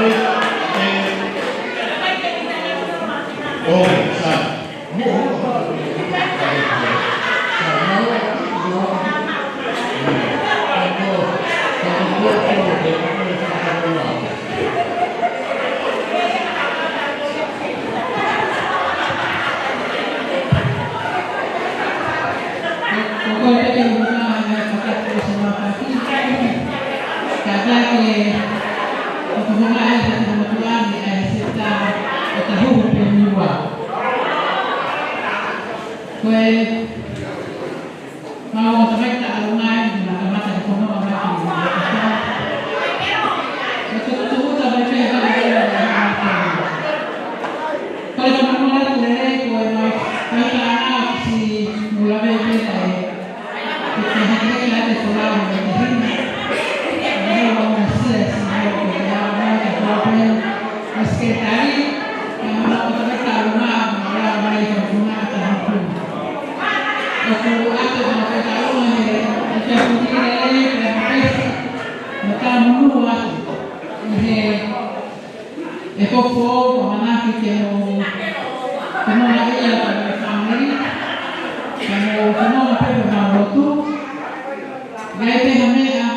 ē, ʻo, sai. Ko e pehē ʻe he ʻOtua ʻa e fakatuʻu ʻo e matapā. Kātaki ʻo ka hanga ʻe he Tamai Hēvani ʻa e sētā ʻo Tahuhu pē Niua. Ko e mau ʻo Tamai Taʻalonga ʻi he kamata ʻi he fononga mai ki he ʻOtua. Ko e tuʻutuʻuni mai pē ʻa e ʻOtua. Ko e kamata lelei ko e mau kautaha ʻa e siʻi mulave pē ʻa e Ko e hā ke hā te folau mo e hina. Mo e ʻosi e siʻi mo e ke ʻā mo e ke kōpē. Mo e seketali. Ka mo e ko e taʻalonga mo e ʻā mai ka kuna ka taha puna. ʻOku ʻoatu mo e taʻalonga he ʻi he puni lelei pea mo pesi. Mo talamonu atu. ʻI he ʻe popo, ʻamanaki ke mou, ke mou maʻu ia ka mou fāmili, ke mou, ke mou maʻu pē mo e mau lotu. ʻIkai pē ha meʻa,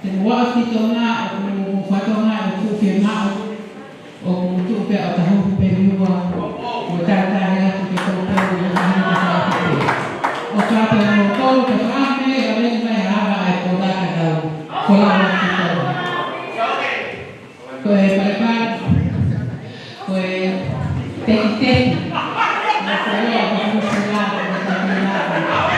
te mou aʻu ki Tonga, ʻoku mou fai Tonga, ʻoku fiemaʻu, ʻoku tuʻu pē ʻo Tahuhu pē Niua, ʻo tātā atu ke tau pē, ʻo tātā atu ke tau pē. ʻO kātaki ʻa moutolu, ke fāmili, ʻa veni mai ʻa Hava ʻa e kōtaka tau, ko lava ki Tonga. Ko e palepale, ko e tekiteki. Mo e koloa, ko e koloa, ko e koloa.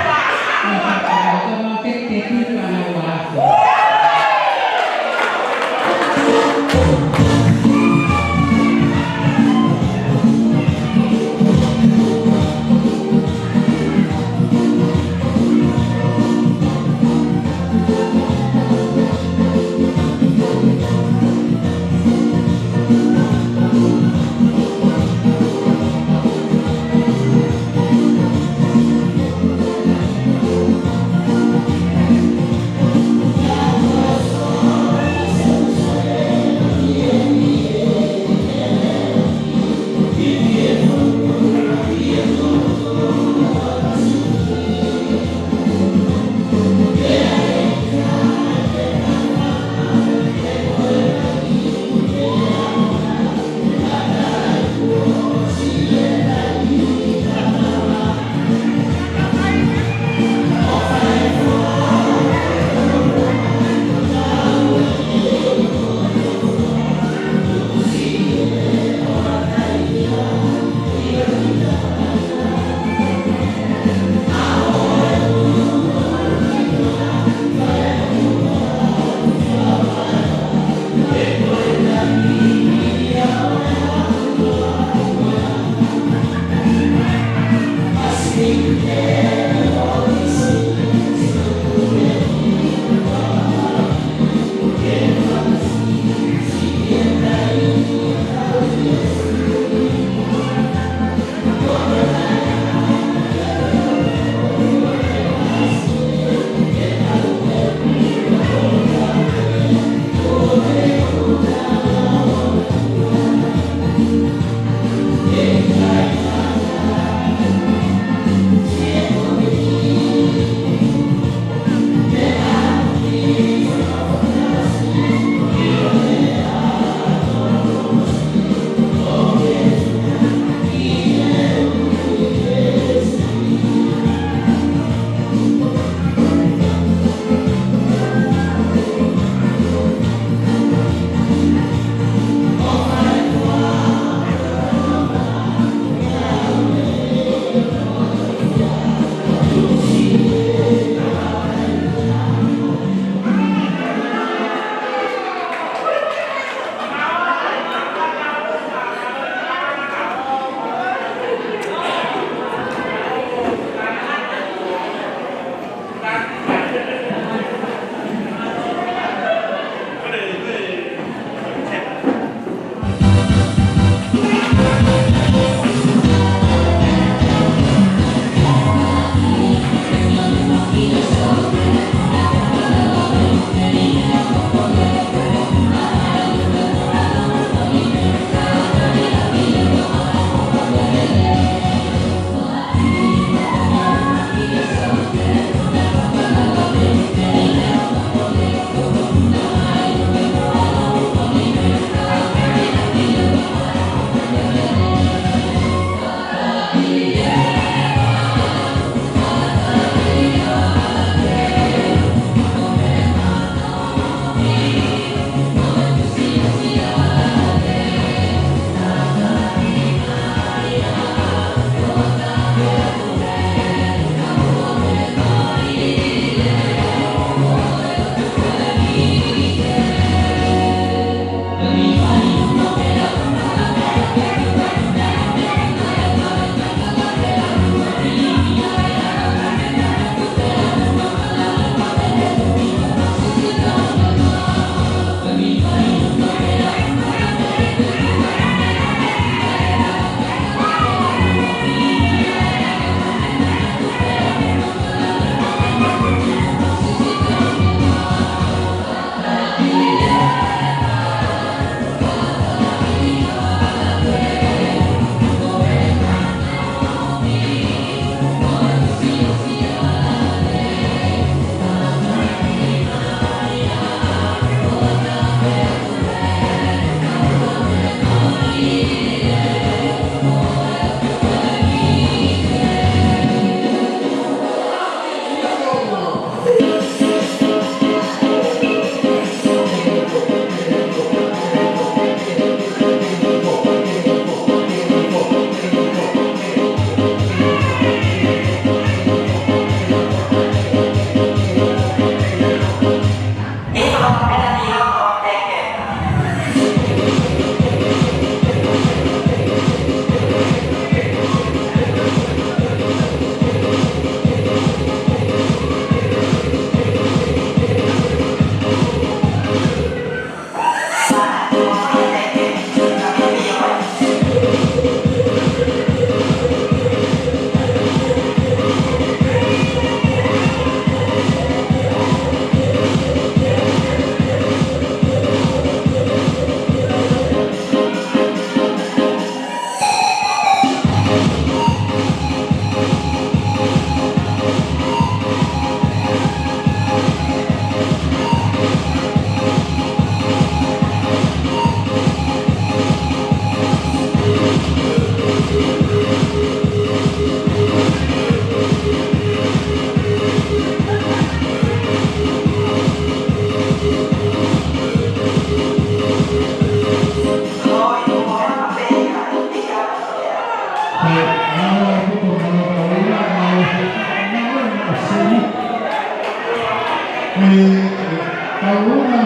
Tauʻolunga,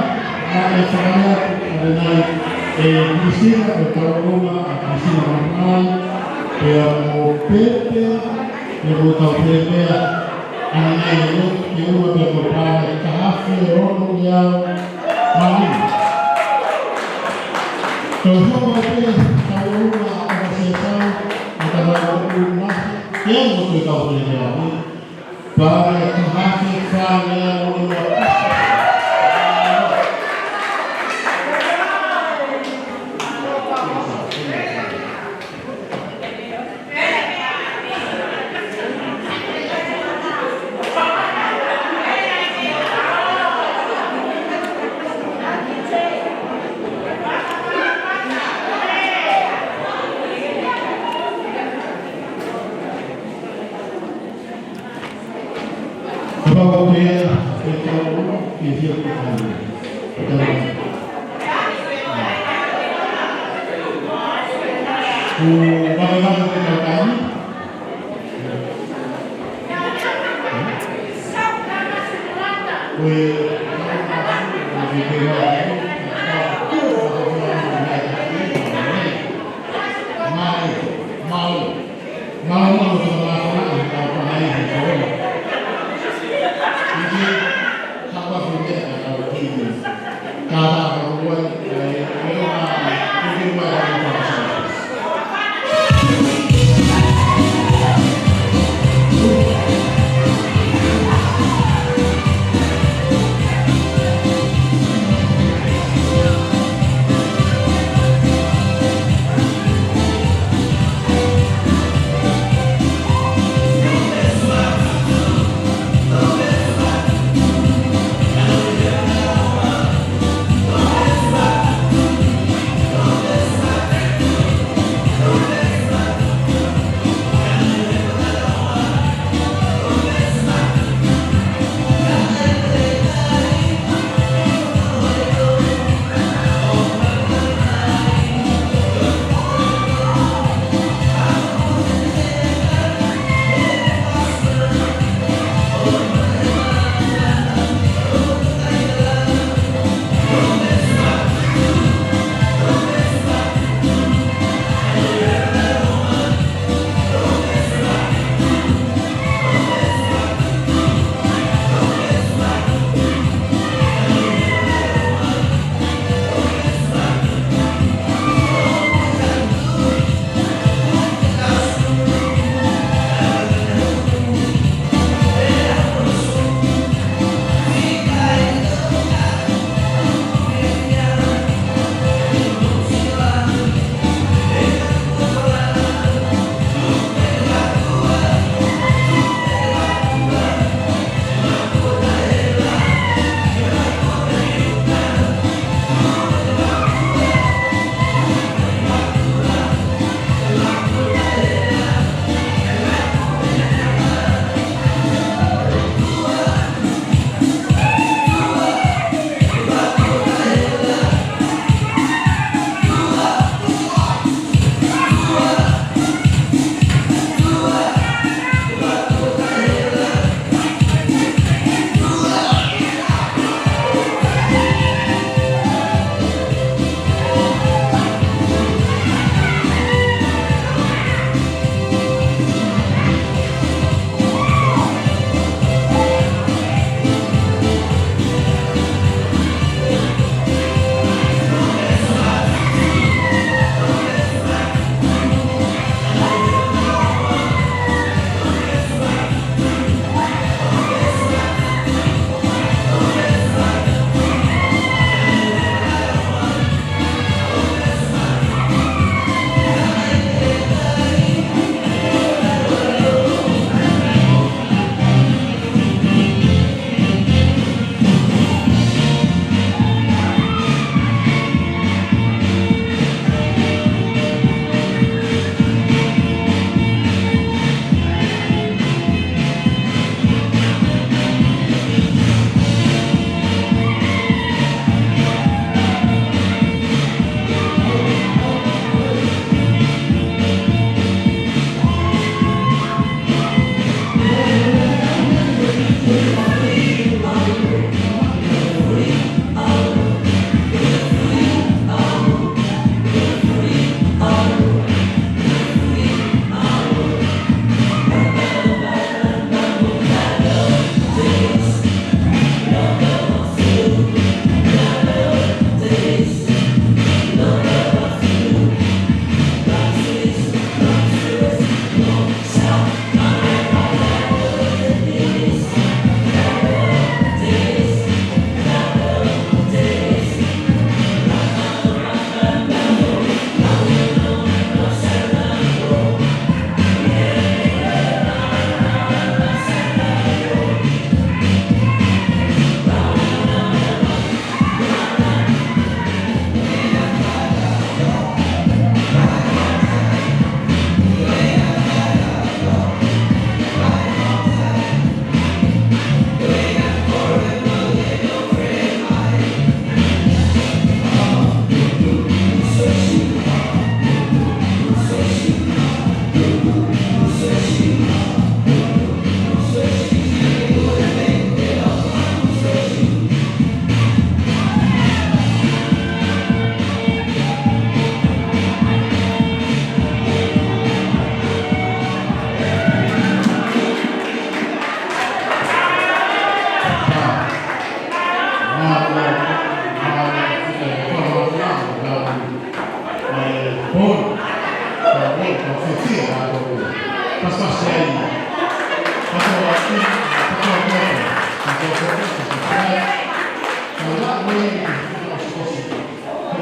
ʻa e fakalea ʻa e nai, ʻe Kulisina, ʻe tauʻolunga ʻa Kulisina Maʻanai, pea mo Pepe, pea mo Taupelepea, ʻa e nai ʻe lotu ke ua pea mo e paʻanga ʻe taha afe ono ʻe teau mā nima. Toe hoko atu pē tauʻolunga ʻa Siasau, ʻa e tauʻolunga, pea mo Taupelepea. Paʻanga ʻe taha afe fā ʻe ono mā nima. Kapau ko ia, ʻe tau, ʻe hia ko tau. Tau. Ko makamaka ko tau tau. Ko e, mai, mai. Mālō, mālō, mālō, mālō, mālō, mālō.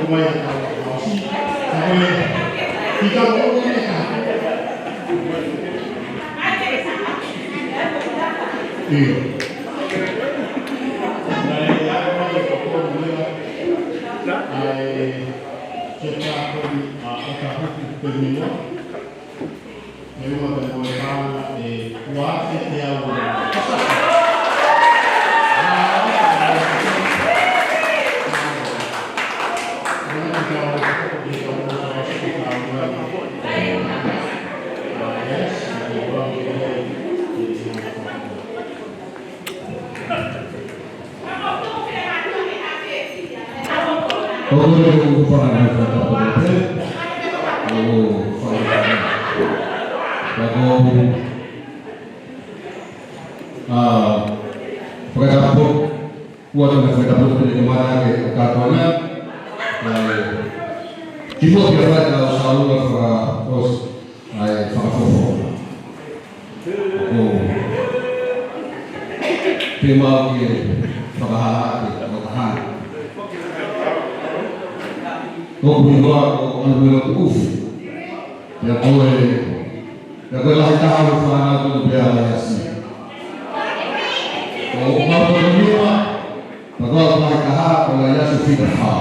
Mai ʻa e kau ʻaosi. Ka ko e, ʻi ka ko e ka. ʻIo. Naʻe ʻai mai e kau ʻaosi. ʻAi, ke tā ko ni, ʻa, ʻa ka hoki pe mea. He ua te mo e kāna e ua te te au. Ko e kole ke u fana mai fakatapu pē. ʻO fai. Ka ko, ʻa, fakatapu. Ua tana fakatapu pē ke mara ke ka kona. ʻAi. Kimuʻa ke fai ka o sa ua faka-, ʻo s-, ʻai, fakafofonga. ʻO. Pea mau ke fakahā ʻaki ʻo tahani. ʻOku ʻi hoa ko Anuelo Tuʻufi. Pea ko e, pea ko e lahi taha ʻo e fānau ko Pea Laiasi. ʻO mau ko e nima, pea ko e lahi taha ʻo Laiasi Fita Fā.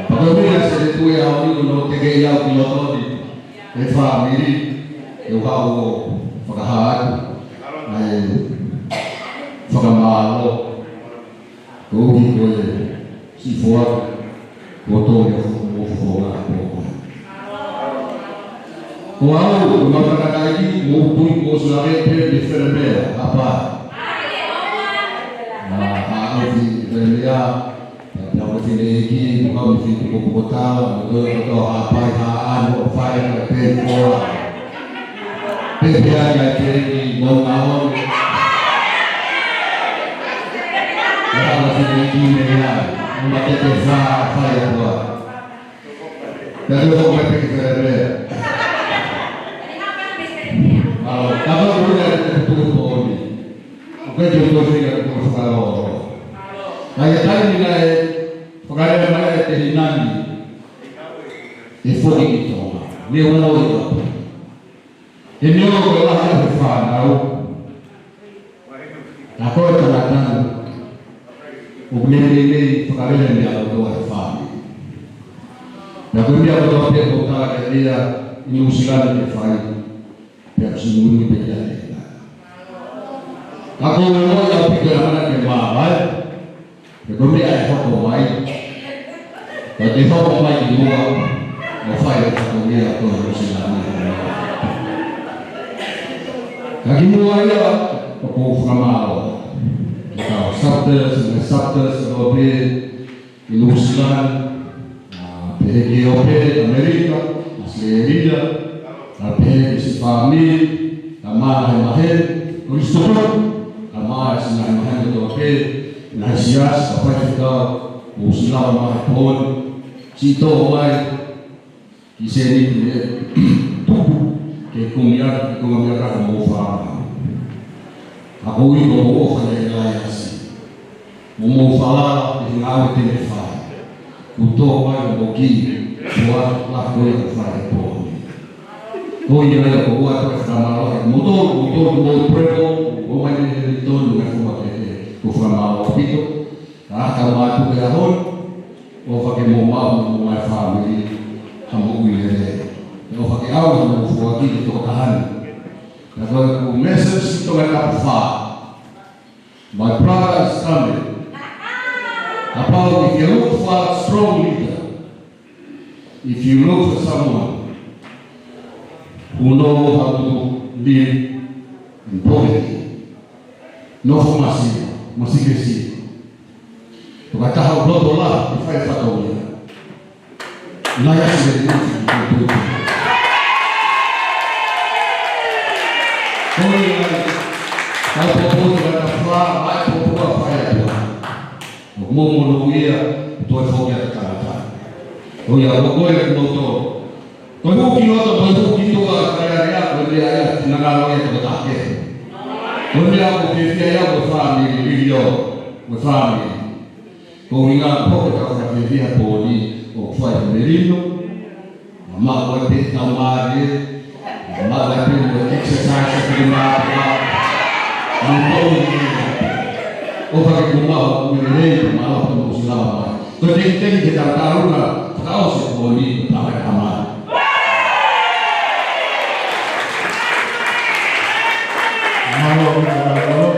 Pea ko e meʻa se le tui au ni no te ke iau ki loto ni. E fāmili, e uhau ʻo fakahā atu. ʻAi, fakamālō. Ko ui ko e siʻi foaki. Ko tō ia mo fofonga ko. Ko au, ko mau takataiki, mo tui, mo sula ke pe, pe fere mea, apa. ʻA, ʻa, ʻo fi, fere mea, Pea ko e fineʻeiki, mo kau mo e fineʻeiki ko Pukotala, mo e kotoa hapai, haʻano, ʻo fai, ʻo pē koa. Pea pea ki ai pē ki Moʻunga One. Pea ko e fineʻeiki meʻa, mo ma ke ke fa, fai ʻa koa. Pea te ko e peki fere mea. Malo, ka ko e ʻuhinga e tuku pōni. ʻOku ʻikai ke u toe feinga ke u fakalōloa. Ka ʻi he taimi naʻe fakalea mai ai e telinga ni, ʻe foki ki Tonga. Neongo ia. He neongo ko e lahi ʻa e fānau. Ka ko e tangata ni, ʻoku ne lelei fakalele meʻa kotoa he fāmili. Pea ko e meʻa kotoa pē ʻoku tala ke ia ʻi Nuʻusila ni ke fai. Pea kuo ʻosi muimui pē ia ʻe ia. Ka ko e ʻuhinga ia ʻaupito ia mana ke mavahe. He ko e meʻa ʻe hoko mai. Ka te hoko mai ki muʻa, ʻo fai e fatongia ko e ʻosi na mai. Ka kimuʻa ia, ʻoku ou fakamālō. Ka ko e chapters, mo e chapters, ʻo pē, ʻi Nuʻusila, ʻa, pehē ki ʻIulope, ʻAmelika, ʻAositelēlia, ʻa, pehē ki siʻi fāmili, ʻa, māhina he maheni, ko Lisitoponi, ʻa, māhina he maheni kotoa pē, naʻe siasi, ʻa, faifekau, ʻo siʻi lava mai he pō ni, siʻi tō mai, ki Seniti ʻe tupu ke kumi atu, ke kumi atu ka ko hoʻomou fānau. Ka ko ʻeku ʻofa ʻia Laiasi. Mo hoʻomou falala ʻi he ngāue te ne fai. Kuo tō mai hoʻomou kiʻi foaki, lahi ko ia kuo fai he pō ni. Ko ia ai ʻoku ou ʻoatu e fakamālō ʻa kimoutolu, kimoutolu, kimoutolu, ʻo mai mei Wellington, mo e fua ke te, ʻoku ou fakamālō ʻaupito. Ka ka mātuku e ʻaho ni, ʻofa ke mou maʻu mo e fāmili, ha moʻui lelei. ʻOfa ke ʻalu ha mou foaki ki he tokotaha ni. Ka ko ʻeku message ki Tongatapu fā. My brothers, come. Kapau if you look for a strong leader, if you look for someone who know how to live in poverty, nofo masiva, masikesi. Tokotaha ʻoku loto lahi ke fai fatongia. Laiasi le ni. Ko ia, ka popo ka ta fa, mai popo a fai atu. ʻOku mou monūʻia, toe foki atu tangata. Ko ia, ko koe ʻoku mou tō. Ko e hū ki loto, ko e hū ki tuʻa, ka ia ia, ko e meʻa ia, ngangalo ia, ko e take. Ko e meʻa ʻoku ke fia ia, ko e fāmili, liliu. Mo e fāmili. Ko e ʻuhinga ko e kau fakafiefia he pō ni ʻoku fai ha melino. Maʻu ai pē tau mālie. Maʻu ai pē mo e exercise ʻa e fili mātuʻa. Mo e pō ni. ʻO fakaʻumaʻā ʻa e lelei, mo e mālohi ʻoku mou sila mai. Ko e tengitengiti ke tau taluna, fakaʻosi e pō ni, tau e kamai. Mālō, mālō.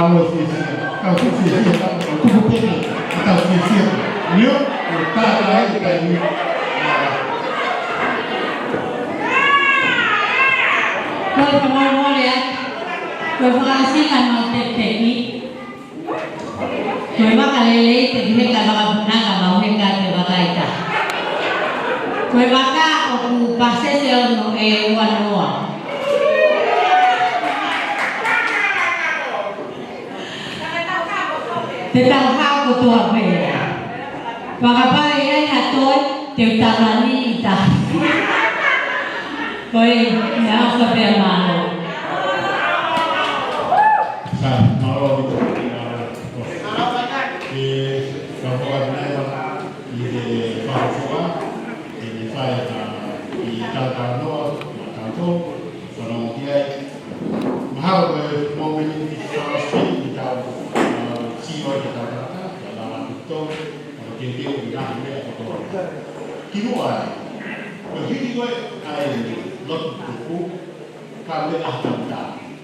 Tau fiefia, tau fiefia, tau tuku pē, tau fiefia. Leo, ʻo tātātaha e taimi. Ko e fakamolemole atu, ko e fakaʻosinga mau tepeki. Ko e vaka lelei te ke heka vakapunaka mau heka te vaka ʻe taha. Ko e vaka ʻoku pasese ono ʻe ua noa. Te tau hao kotoa pē. Fakapale ai ha toe, te u tala ni ita. Ko e, na sa pea malo. Sa, malo ni ko, e, ka ko a ne, i he fakafoa, e ne fai na, i tau tau noa, ma tau tau, fanongo ki ai, Mahalo ko e mōmeniti fakaʻosi ʻi heʻetau, uh, sio ʻi heʻetau tangata, ʻi he langa tuku tau, ʻa e teuteu ʻi he ngaahi meʻa kotoa. Kimuʻa ai, ko e hiki ko ē ʻa e lotu tuku, ka meʻa ʻa e tangata,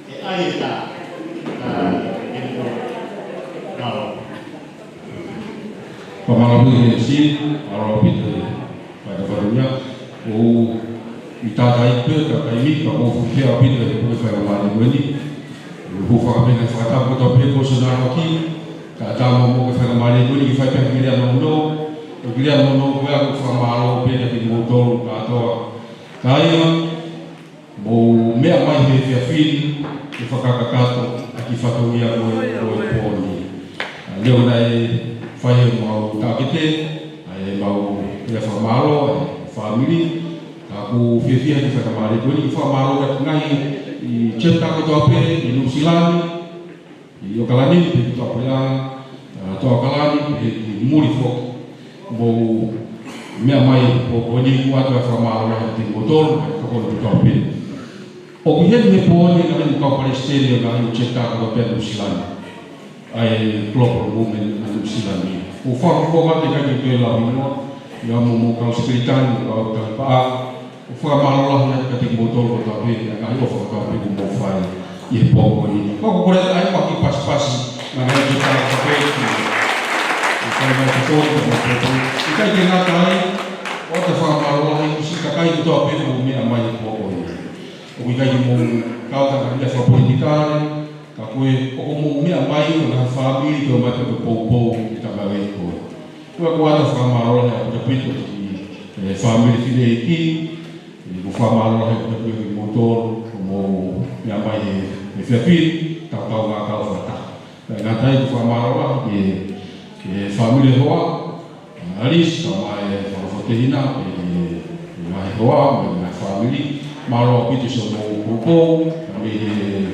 ʻe ʻai ʻe ta, ka ʻe ko, malo. Fakamālō ʻaupito ʻEiki, mālō ʻaupito e Faifekau Fatongia, ʻoku ou tātātaha pē, ka taimi ka ʻoku ou fiefia ʻaupito he puke faingamālie ko eni. ʻOku ou fakapena fakatapu kotoa pē kuo ʻosi ʻaofaki, ka tau mo mo ke faingamālie ko eni ke fai pē ha kiʻi lea nounou, ko e kiʻi lea nounou ko ia ʻoku fakamālō pē kiate kimoutolu kātoa. Kāinga, mou meʻa mai he efiafi ni, ke fakakakato ʻa e kiʻi fatongia ko ē, ko ē pō ni. ʻA, leo naʻe fai ʻemau tākete, ʻa ʻemau lea fakamālō, ʻa e fāmili, ka ʻoku ou fiefia he faingamālie ko eni ke fakamālō ki he ngaahi chapter kotoa pē ʻi Nuʻusila ni, ʻi ʻAokalani, pehē ki Tuʻapulelulu, ʻa, Tuʻaokalani, pehē ki muli foki. Mou meʻa mai he pō ko eni, ʻoku ʻoatu ʻa e fakamālō lahi kiate kimoutolu, ʻa e tokoni kotoa pē. ʻOku ʻi heni he pō ni ʻa e kau palesiteni ʻo e ngaahi chapter kotoa pē ʻa Nuʻusila ni. ʻA e Global Women ʻa Nuʻusila ni. ʻOku ou fakafofonga atu e kakai ni ke lau hingoa, ʻi he mo mo kau sekelitali, mo kau tauhi paʻanga, ʻo fakamālō lahi atu kiate kimoutolu kotoa pē, ʻa e ngaahi ʻofa kotoa pē kuo mou fai ʻi he pō ko eni. Ka ʻoku ou kole atu ai pē ha kiʻi pasipasi, naʻa nau ke tala ka pē ki, ʻo fai mai ka pō ni, ka pō ni. ʻIkai ke ngata ai, ʻoatu e fakamālō lahi ki siʻi kakai kotoa pē kuo meʻa mai he pō ko eni. ʻOku ʻikai ke mou kau ki ha ngaahi meʻa fakapolitikale, ka ko e, ʻoku mou meʻa mai ʻo ngaahi fāmili ke ō mai pē ke poupou ki he tamaioʻeiki ko ē. Ko ia ʻoku ʻoatu e fakamālō lahi ʻaupito ki he, e, fāmili fineʻeiki, ʻoku ou fakamālō lahi ʻaupito kiate kimoutolu, ʻoku mou meʻa mai he, he efiafi ni, tau kaungā kau fakataha. Kae ngata ai ʻoku ou fakamālō lahi ki he, ki he fāmili hoa, ʻa Alisi, kae ʻumaʻā e fanga fānau tehina, e, e ngaahi hoa, mo e ngaahi fāmili, mālō ʻaupito siʻomou poupou, kae ʻumaʻā e,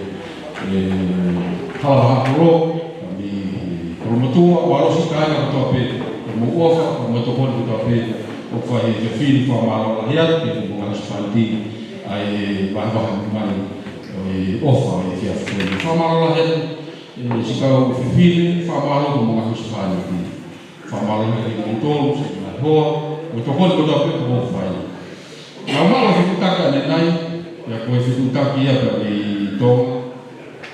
e, hala vahaʻa kolo, kae ʻumaʻā e kolomotuʻa, mālō siʻi kāinga kotoa pē, ʻoku mou ʻofa, ʻoku mou tokoni kotoa pē, ʻoku fai he efiafi ni, fakamālō lahi atu, ki he mo ngaahi husepāniti, ʻa e vahevahe mai, ʻo e ʻofa, ʻa e efiafi ni. Fakamālō lahi atu, e, siʻi kau fefine, fakamālō ki he mo ngaahi husepāniti. Fakamālō lahi kiate kimoutolu, siʻi ngaahi hoa, mo e tokoni kotoa pē ʻoku mou fai. Naʻa mau maʻu e fetuʻutaki ʻanenai, pea ko e fetuʻutaki ia pē mei Tonga,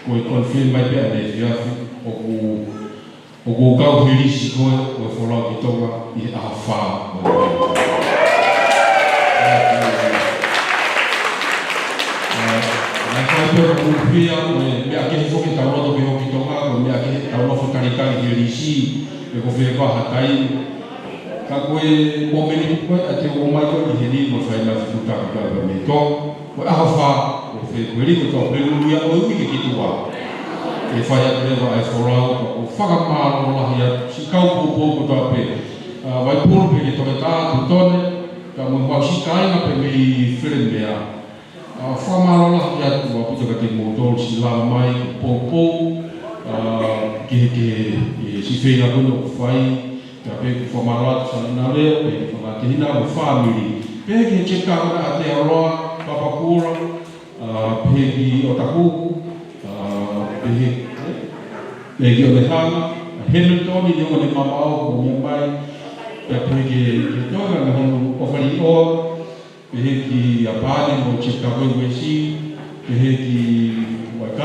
ko e confirm mai pē ʻanenai he efiafi, ʻoku, ʻoku ou kau he lisi ko ē, ʻo e folau ki Tonga, ʻi he ʻaho fā. Naʻe fai pē ʻo uesia, ko e meʻa kehe foki ʻetau loto ke hoko ki Tonga, ko e meʻa kehe ʻetau nofo talitali he lisi, pe ko fē pē ha taimi. Ka ko e mōmeniti ko ē ʻa e ō mai ko ē ki heni mo fai mai e fetuʻutaki ko ē mei Tonga. Ko e ʻaho fā ʻo Fēpueli ko e tau pē lulu ia ʻo e uike ki tuʻa. ʻE fai atu leva ʻa e folau, ʻoku ou fakamālō lahi atu, siʻi kau poupou kotoa pē. ʻA, Vaipulu pē ki Toketā, Tutone, kae ʻumaʻā siʻi kāinga pē mei Felemea. ʻA, fakamālō lahi atu ʻaupito kiate kimoutolu siʻi lava mai, poupou, ʻa, ki he, ki he, ki he siʻi feinga ko eni ʻoku fai, pea pehē ki he fakamālō atu Sāmina Leo, pehē ki he fanga tehina mo e fāmili. Pehē ki he chapter ko ena ʻa Aotearoa, Papakura, ʻa, pehē ki ʻŌtāhuhu, ʻa, pehē, pehē ki ʻOlehanga, ʻa Hamilton, ʻi he ʻoku ne mamaʻo, ʻoku meʻa mai, pea pehē ki he, ki he Tonga, mo hono ʻofa lī ʻoa, pehē ki ʻApani mo Chief Kawe Wesi, pehē ki Waikato,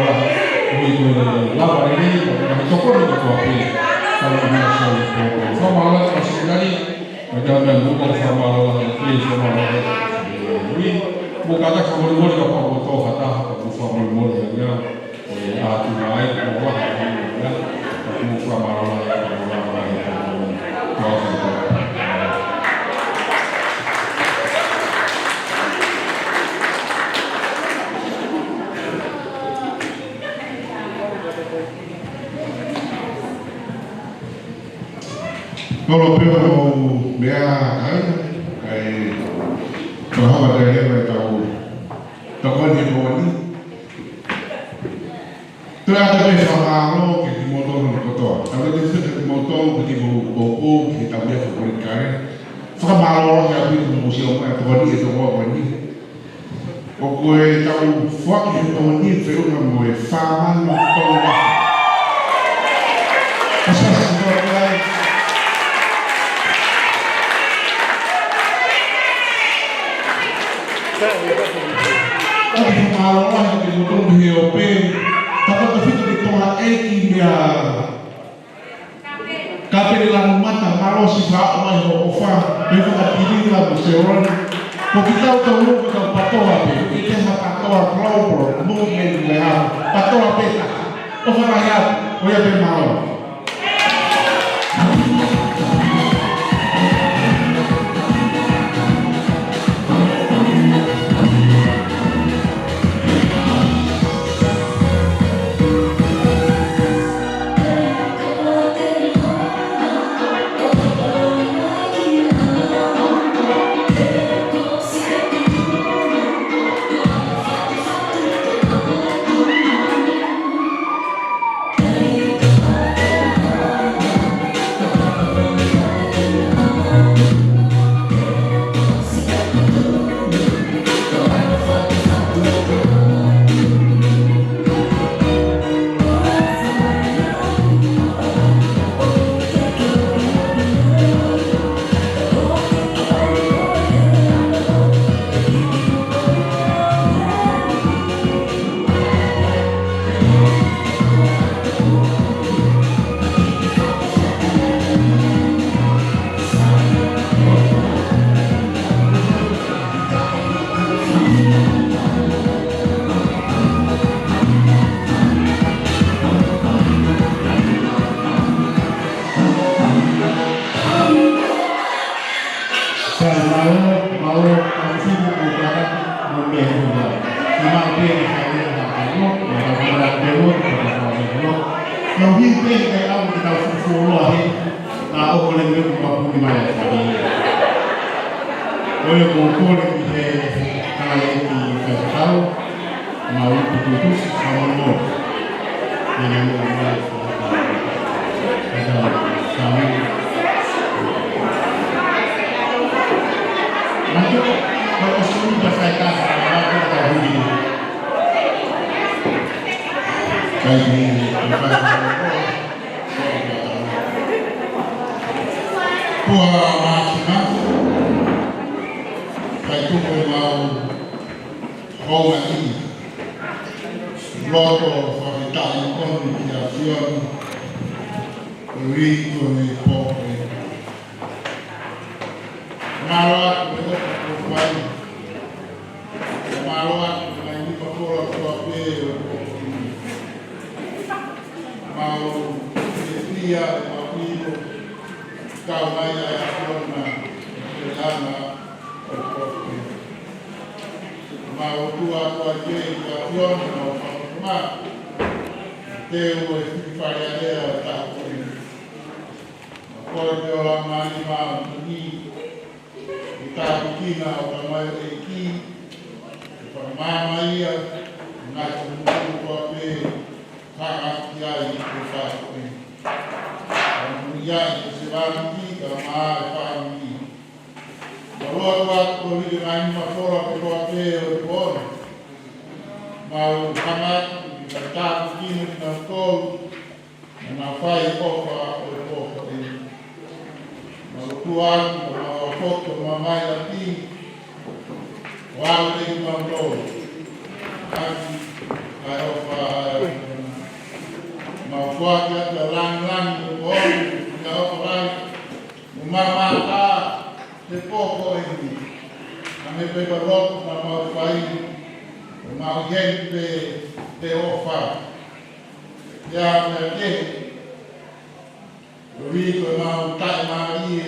fakamālō lahi, ʻoku ʻikai ko e lava lelei, ka ko e tokoni kotoa pē, ka ko e meʻa sio i ko. Fakamālō lahi, Sekelitali, mo e meʻa muʻa, fakamālō lahi, fakamālō lahi, ui, mo kātaki fakamolemole kapau ʻoku tō ha taha, ka ko e fakamolemole ia, ʻe ʻatu mai, ko e ʻaho ni ia. Ka ʻoku ou fakamālō lahi ʻi he ʻaho ni. Holo pē hoʻomou meʻa ai, kae fakahoko atu leva ʻetau tokoni he ʻaho ni. Toe ʻatā pē fakamālō kiate kimoutolu kotoa. Tau lele sio kiate kimoutolu, kiate kimoutolu, ʻo, ʻo, ki he tau meʻa fakapolitikale. Fakamālō lahi ʻaupito hoʻomou sio mai ʻo tokoni he tokoni ko eni. ʻOku tau foaki he tokoni feʻunga mo e fāmili tokoni. Pasipasi tokoni. Tau fakamālō lahi kiate kimoutolu he ope. Tau fakafetaʻi ki he Tonga ʻEiki meia Kapeni Lanumata, mālō siʻi faʻa ʻomai hoʻo ʻofa, pea fakatili la mo Seron. Ko kitautolu ko kitautolu PATOA pē, ʻikai ha PATOA global movement mo e hā, PATOA pē taha. ʻOfa lahi atu, ko ia pē, mālō. Sai, mālō, mālō, ʻa e simu ko kaka, mo me hula. Ke mau pē ke sai lea ha kai mo, mo ka kura ke mo, ka ka kura ke mo. Ka uhi pē ke au ke tau fufuoloa he, a o kole me ko ka puni mai a sai. Ko e ko kole ki he kai ki kai kau. Mau tututu, mau mo. Nene mo mai. Ada kami. Maka, maka suni ka sai ka, maka ka huni. Kai ni, kai ni. Pua mākina. Kai tuku mau. Houʻeiki, loto fakafetaʻi ʻaupito ki he ʻAfiona, ʻi he ʻaho ni. Mālō atu e ʻofa kuo fai. Mālō atu e ngaahi nima kola kotoa pē ʻo e pō ko eni. Mālō e fiefia e mau ʻilo. Kau mai ʻa e ʻAfiona, e ana ʻo e pō ko eni. Mau ʻoatu atu ai pē ki he ʻAfiona, mau fakamā. Te u e fiki fale alea ʻo e taʻu ko eni. Mau kole pē ʻo lamani māʻoniʻoni, ʻi he tāpuekina ʻo e tamaioʻeiki, ke fakamāmā ia, ngaahi ʻuhinga kotoa pē, hanga ki ai ʻi he taʻu ko eni. Ka mo ia ʻi he sevāniti, ka mo e fāmili. Ka loa atu ʻo lili mai ni mafola kotoa pē ʻo e pō ni. Mau hanga atu ki he tāpuekina kinautolu, ʻa e fai ʻofa ʻo e pō ko eni. Mau ʻoatu atu, mau ʻoatu, mau mai ʻapi, ʻo ʻalu ʻi mautolu. ʻAki, ʻa e ʻofa, ʻa e ʻofa. Mau foaki atu ʻa e langilangi ʻo e pō ni, ʻa e ʻofa lahi. Mo mamata he pō ko eni. ʻA e meʻa pē ʻoku mau fai, ʻoku mau ʻi heni pē he ʻofa. Pea meʻa kehe, Koeʻuhi ko ʻemau taʻemālie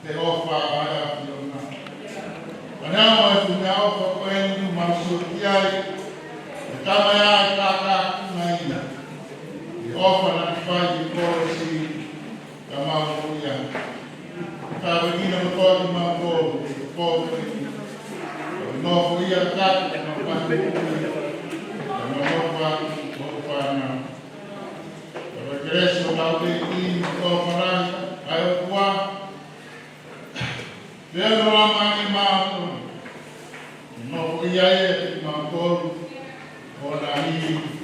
he ʻofa ʻa e ʻAfiona. Ka neongo e fuʻu meʻaʻofa ko eni ʻoku mau sio ki ai, ʻe tama ia ʻe kākākunga ia. ʻI he ʻofa naʻe fai ʻi he kolosi, ka mau ko ia. Ka ʻoku ʻikai ke mau ko ʻi mau ko ʻi he pō ko eni. ʻOku nofo ia ka ka mau fai ko ia. Ka mau nofo atu ko fana. Ka ko e kelesi ʻa hotau ʻEiki mo e ʻofa lahi ʻa e ʻOtua, pea mo e Laumālie Māʻoniʻoni, nofo ia ʻiate kimautolu, ʻo nani